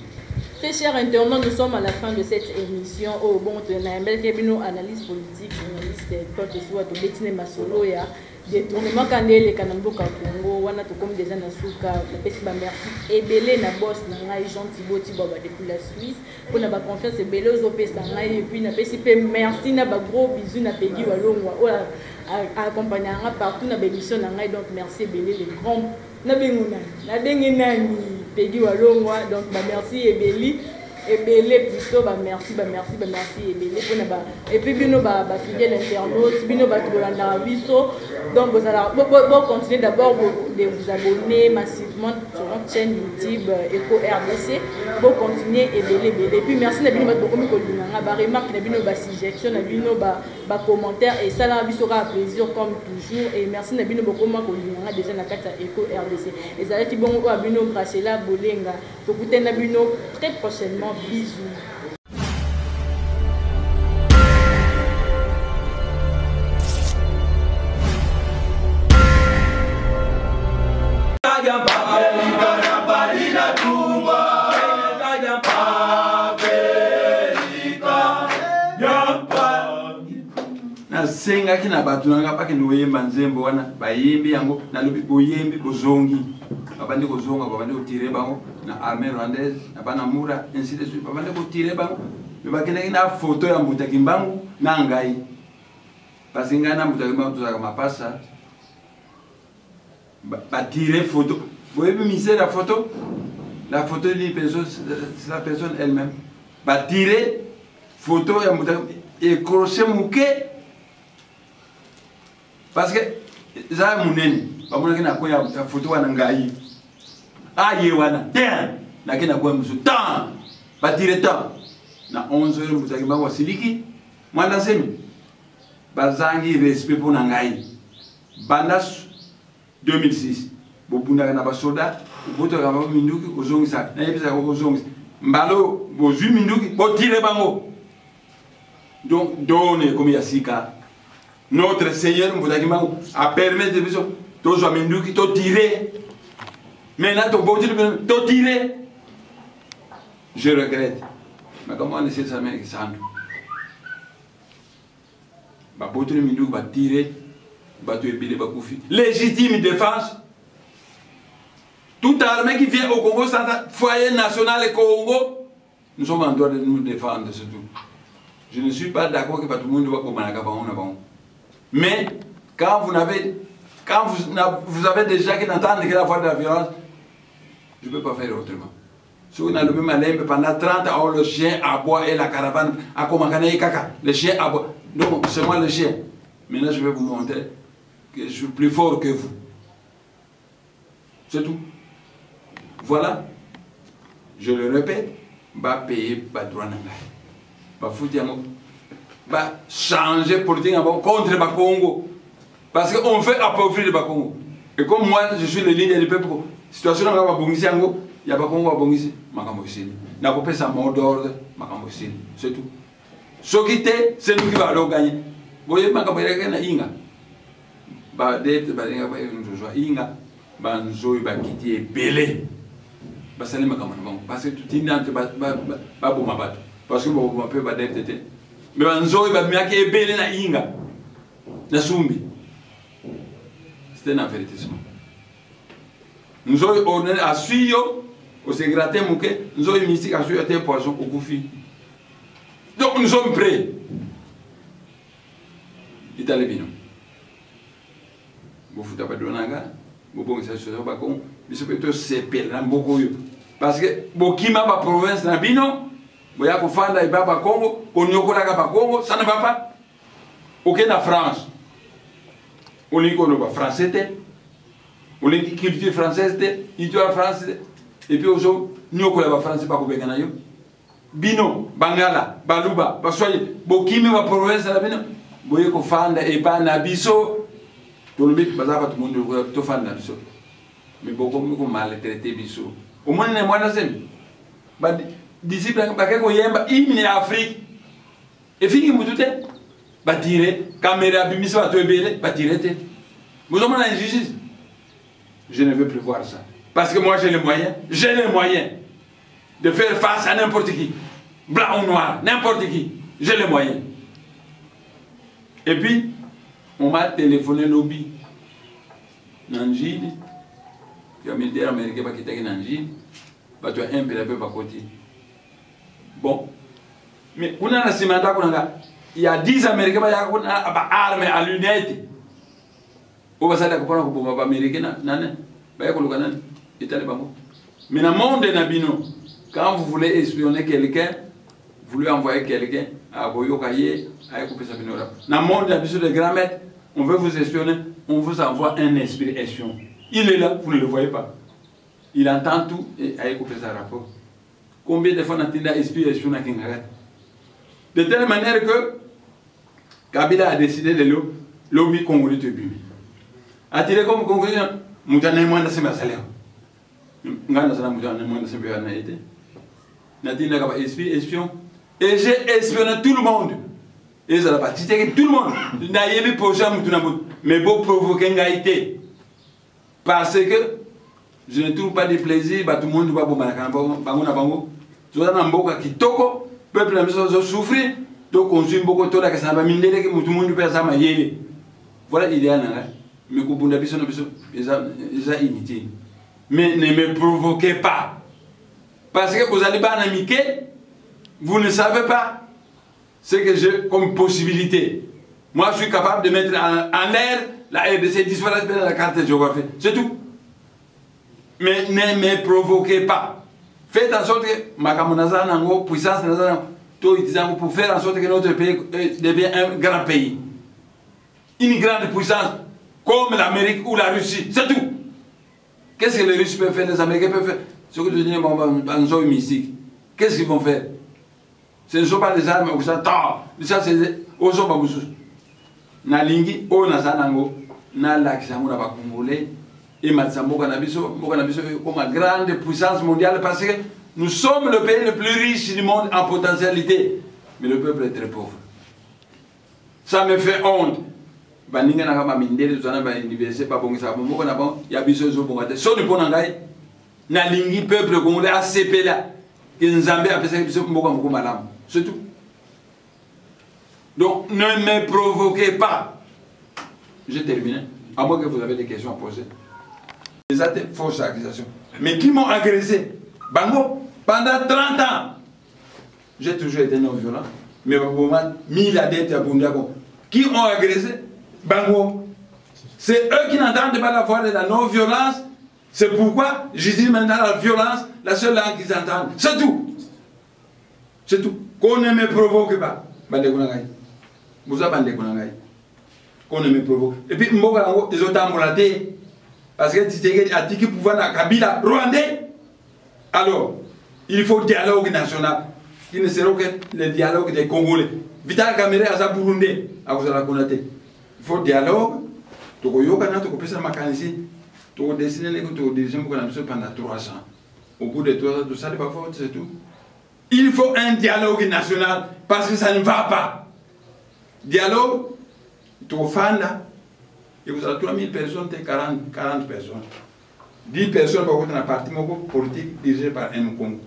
Très chers internautes, nous sommes à la fin de cette émission. Oh, bon, nayambelaki bino analyse politique, journaliste Claude Suwa, tobetine masolo ya détournement kande eleka na mboka Congo wana. Tokomi déjà na suka. Napesi bamerci ebele na boss na ngai Jean Thibaut Tibaba depuis la Suisse mpona baconfiance ebele ozopesa ngai. Et puis napesi mpe merci na bagros bisous na Pegi Walongwa oyo accompagne nga partout na baémission na ngai. Donc merci ebele, le grand nabengo nani, nabenge nani, Pegi Walongwa. Donc bamerci ebeli ebele, plutôt bamerci, bamerci, bamerci ebele mpona ba. Et puis bino bafidèle internaute, bino bato bolandaka biso, donc bozala bocontinue d'abord de vous abonner massivement sur notre chaîne YouTube Eco RDC. Bocontinue ebele ebele. Et puis merci na bino bato bokomi kolinganga, baremarque na bino, basuggestion na bino, bacommentaire esalaka biso kaka plaisir comme toujours. Et merci na bino bokoma kolinganga déjà na kati ya Eco RDC. Ezalaki bongo oyo ya bino Gracela Bolenga. Tokutani na bino très prochainement, bisous. Nasengaki na bato na nga bakende koyemba nzembo wana. Bayembi yango, nalobi boyembi, bozongi. Babandi kozonga, babandi kotirer bango na armée rwandaise na bana Mura, ainsi de suite. Babandi kotirer bango, mais bakendaki na foto ya Mbuta Kimbangu na ngai, parce que ngai na Mbuta Kimbangu tozalaka mapasa. Batire photo. Boyebi misère ya photo, la photo d'une personne, c'est la personne elle-même. Batire photo ya Mbuta écorché moke, parce que eza ya monene. Bamonaki na koya ya photo wana, ngai aye wana te, nake na koya mosusu tan batire tan na 11 heures. Mbuta Kimbangu asiliki. Mwanda Nsemi bazangi respect mpo na ngai. Banda 2006 bobundaka na basoda, obotaka bango minduki, ozongisaka, nayebisaka ozongisa. Mbala oyo bozwi minduki, botire bango. Donc done ekomi ya sika. Notre Seigneur Mbuta Kimbangu apermettre biso tozwa minduki, totire. Maintenant tobotili bino, totire. Je regrette makambo wana esilisameki sandu. Babotoli minduki, batire bato ebele, bakufi. Légitime défense. Toute armée qui vient au Congo sans foyer national Congo, nous sommes en droit de nous défendre, c'est tout. Je ne suis pas d'accord que bato mwindu bakomanaka bango na bango, mais quand vous avez déjà qui n'entendent que la voix de la violence, je ne peux pas faire autrement. Soki nalobi malembe pendant 30 ans, le chien aboie et la caravane akomaka na ye kaka, le chien aboie. Donc c'est moi le chien. Maintenant je vais vous montrer que je suis plus fort que vous, c'est tout. Voilà, je le répète, bapaye badroit na ngai, bafuti yango, bachanger politique yango contre Bakongo, parce qu'on fait appauvrir le Bakongo. Et comme moi je suis le leader du peuple, situation na nga babongisi yango ya Bakongo, babongisi makambo esili, nakopesa mot d'ordre, makambo esili, c'est tout. Soki te, c'est nous qui va alors gagner. Boyebi makambo eleki na Inga, badete balinga bazwa Inga, banzoi bakiti ebele, basali makambo na bango, parce que totinda te baboma bato, parce que baboma mpe badete te. Mais banzoi babimaki ebele na Inga na Sumbi. C'était un avertissement. Nzoi ordinaire asui yo, ose gratte moke, nzoi mystique asui yo te, poison, okufi. Donc nous sommes prêts. Itale bino bofuta badroit na nga, bobongisa situation Bakongo, biso mpe tosepela na mboka oyo, parce que bokima baprovince na bino, boya kofanda eba Bakongo, konyokolaka Bakongo, ça ne va pas. Oke na France, olingi koloba français te, olingi culture française te, histoire française te, et puis ozo nyokola bafrançais, bakobenga na yo. Bino Bangala, Baluba, Baswahili, bokimi baprovince na bino, boye kofanda epa na biso. Tolobi baza bato mondo, tofanda na biso. Mais bokomi komaltraite biso. Omoni na mwana semi badisciple bake koyemba hymne ya Afrique, efingi mutu te, batire kamera abimisi bato ebele, batire te. Bozomona injustice. Je ne veux plus voir ça, parce que moi j'ai les moyens, j'ai les moyens de faire face à n'importe qui, blanc ou noir, n'importe qui, j'ai les moyens. Et puis on m'a téléphoné lobi na Njili ya militaire américain, bakitaki na Njili, bato ya MPLA mpe bakoti. Bon, mais kuna na nsima ndako na nga, il y a 10 Américains bayaka kuna, baarme à lunette oyo basalaka mpona koboma baaméricain. Nani baya koluka? Nani etali bango? Mais na monde na bino, quand vous voulez espionner quelqu'un, vous lui envoyez quelqu'un, akoyoka ye, aye kopesa bino rap. Na monde na biso de grand maître, on veut vous espionner, on vous envoie un esprit espion. Il est là, vous ne le voyez pas, il entend tout et aye kopesa rapport. Combien de fois natinda esprit espion na Kingakati, de telle manière que Kabila a décidé de lo lobi congolais tobimi atire comme conclusion moto anaye Mwanda Sembe azali awa. Ngai nazala moto anaye Mwanda Sembe na ye te. Natindaka ba esprit espion et j'ai espionné tout le monde, ezala batiteki, tout le monde. Nayebi position ya mutu na mutu. Mais boprovoke ngai te, parce que je ne trouve pas de plaisir bato mondo babomanaka na bango na bango. Toza na mboka kitoko, peuple na biso azosouffrir. Tokonzwi mboko, tolakisa na bamindeleki mutu mundu mpe aza mayele. Voilà idéal na ngai. Mais kobunda biso na biso eza inutile. Mais ne me provoquez pas, parce que bozali bana mike, vous ne savez pas ce que j'ai comme possibilité. Moi, je suis capable de mettre en l'air la RDC, disparaître dans la carte géographique, c'est tout. Mais ne me provoquez pas. Faites en sorte que makambo naza nango, puissance naza nango, to utiliser yango pour faire en sorte que notre pays devienne un grand pays, une grande puissance comme l'Amérique ou la Russie, c'est tout. Qu'est-ce que les Russes peuvent faire, les Américains peuvent faire? Ce que tu dis, bon, mystique, qu'est-ce qu'ils vont faire? Ce ne sont pas des armes, ça, ça c'est ozomba mosusu. Nalingi oyo naza nango nalakisa yango na bacongolais, ematisa mboka na biso, mboka na biso ekoma grande puissance mondiale, parce que nous sommes le pays le plus riche du monde en potentialité, mais le peuple est très pauvre. Ça me fait honte. Baninga nanga bamindele toza na bauniversité, babongisaka mboka na bango, ya biso ezobonga te. Soni mpo na ngai. Nalingi peuple congolais asepela ke Nzambe apesaki biso mboka moko malamu, c'est tout. Donc ne me provoquez pas. J'ai terminé, à moins que vous avez des questions à poser. Eza te fausse accusation. Mais qui m'ont agressé, bango. Pendant 30 ans, j'ai toujours été non violent, mais baboma mille adeptes ya Bundako qui ont agressé, bango. C'est eux qui n'entendent pas la voix de la non violence. C'est pourquoi je dis maintenant la violence, la seule langue qu'ils entendent, c'est tout, c'est tout. Qu'on ne me provoque pas, bandeko na ngai. Boza bandeko na ngai, qu'on ne me provoque. Et puis mboka yango ezotambola te, parce que Tshisekedi atiki pouvoir na Kabila rwandais. Alors il faut dialogue national qui ne sera que le dialogue des Congolais. Vital Kamerhe aza burundais, akozala kuna te. Il faut dialogue, tokoyokana, tokopesa makanisi, tokodesine ndenge tokodirige mboka na biso pendant 3 ans. Au bout de 3 ans, tosali bafaute, c'est tout. Il faut un dialogue national, parce que ça ne va pas. Dialogue, tokofanda, ekozala 3000 personnes te, 40, 40 personnes. 10 personnes bakota na parti moko politique dirigé par un Mukongo,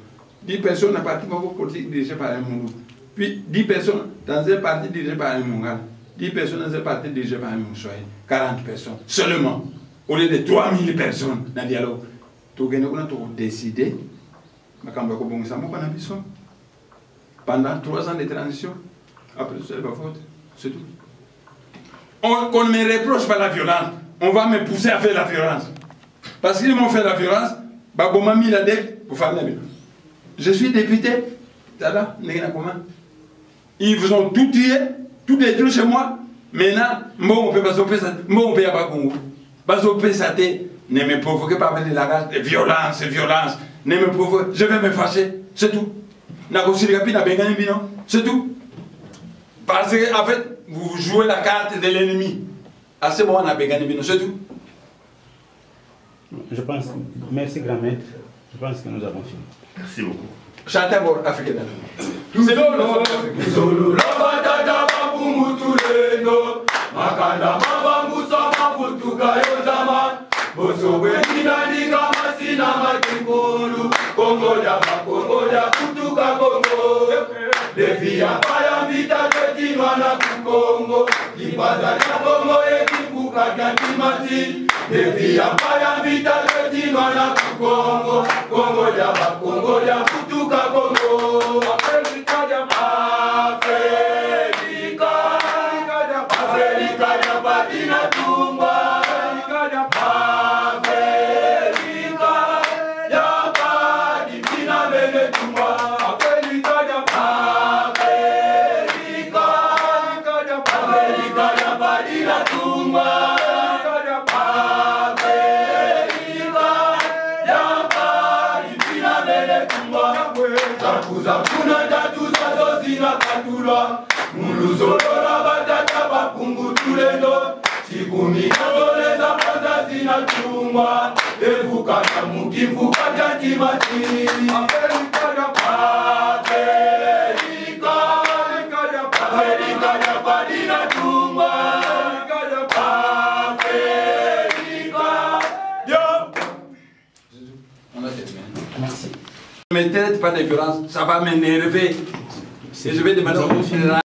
10 personnes na parti moko politique dirigé par un Muluba, puis 10 personnes dans un parti dirigé par un Mongala, 10 personnes dans un parti dirigé par un Muswahili. 40 personnes seulement au lieu de 3000 personnes. Na dialogue, tokende kuna, tokodécide makambo ya kobongisa mboka na biso pendant 3 ans de transition. Après, c'est pas faute, c'est tout. Qu'on ne me reproche pas la violence. On va me pousser à faire la violence, parce qu'ils m'ont fait la violence. Baboma mis la dette pour faire la. Je suis député. Tala ndenge na koma, ils vous ont tout tué, tout détruit chez moi. Maintenant mbongo mpe bazopesa, mbongo mpe ya bakongo bazopesa te. Ne me provoquez pas avec des langages de violence, violence. Ne me provoquez, je vais me fâcher, c'est tout. Nakosilika mpi nabengani bino, c'est tout, parce que en fait vous jouez la carte de l'ennemi. À ce moment, nabengani bino, c'est tout. Je pense, merci grand maître, je pense que nous avons fini. Merci beaucoup. Chantez pour Afrique. Makanda mabangusa mafutuka yozama bosobweninganinga masina matikulu kongoja makongoja kutuka kongo defia paya vita twetinwa na kukongo lipaza lya kongo ekipuka kya timati defia paya vita twetinwa na kukongo kongo lya bakongo lya kutuka kongo Afrika lya Afrika Afrika lya badina tumba Afrika lya badina mene tumba Afrika lya Afrika Afrika lya badina tumba Afrika lya badina mene tumba Zakuza kuna tatu zazo zinakatulwa muluzolola batata bapungu tulendo chikumi nazoleza kwanza zinatumwa evuka na mukivuka jatimati Afrika Afrika japadina tumwa Afrika On a terminé. Merci. Ne me traite pas de violence, ça va m'énerver. Et je vais demander Nous au avons fini. général.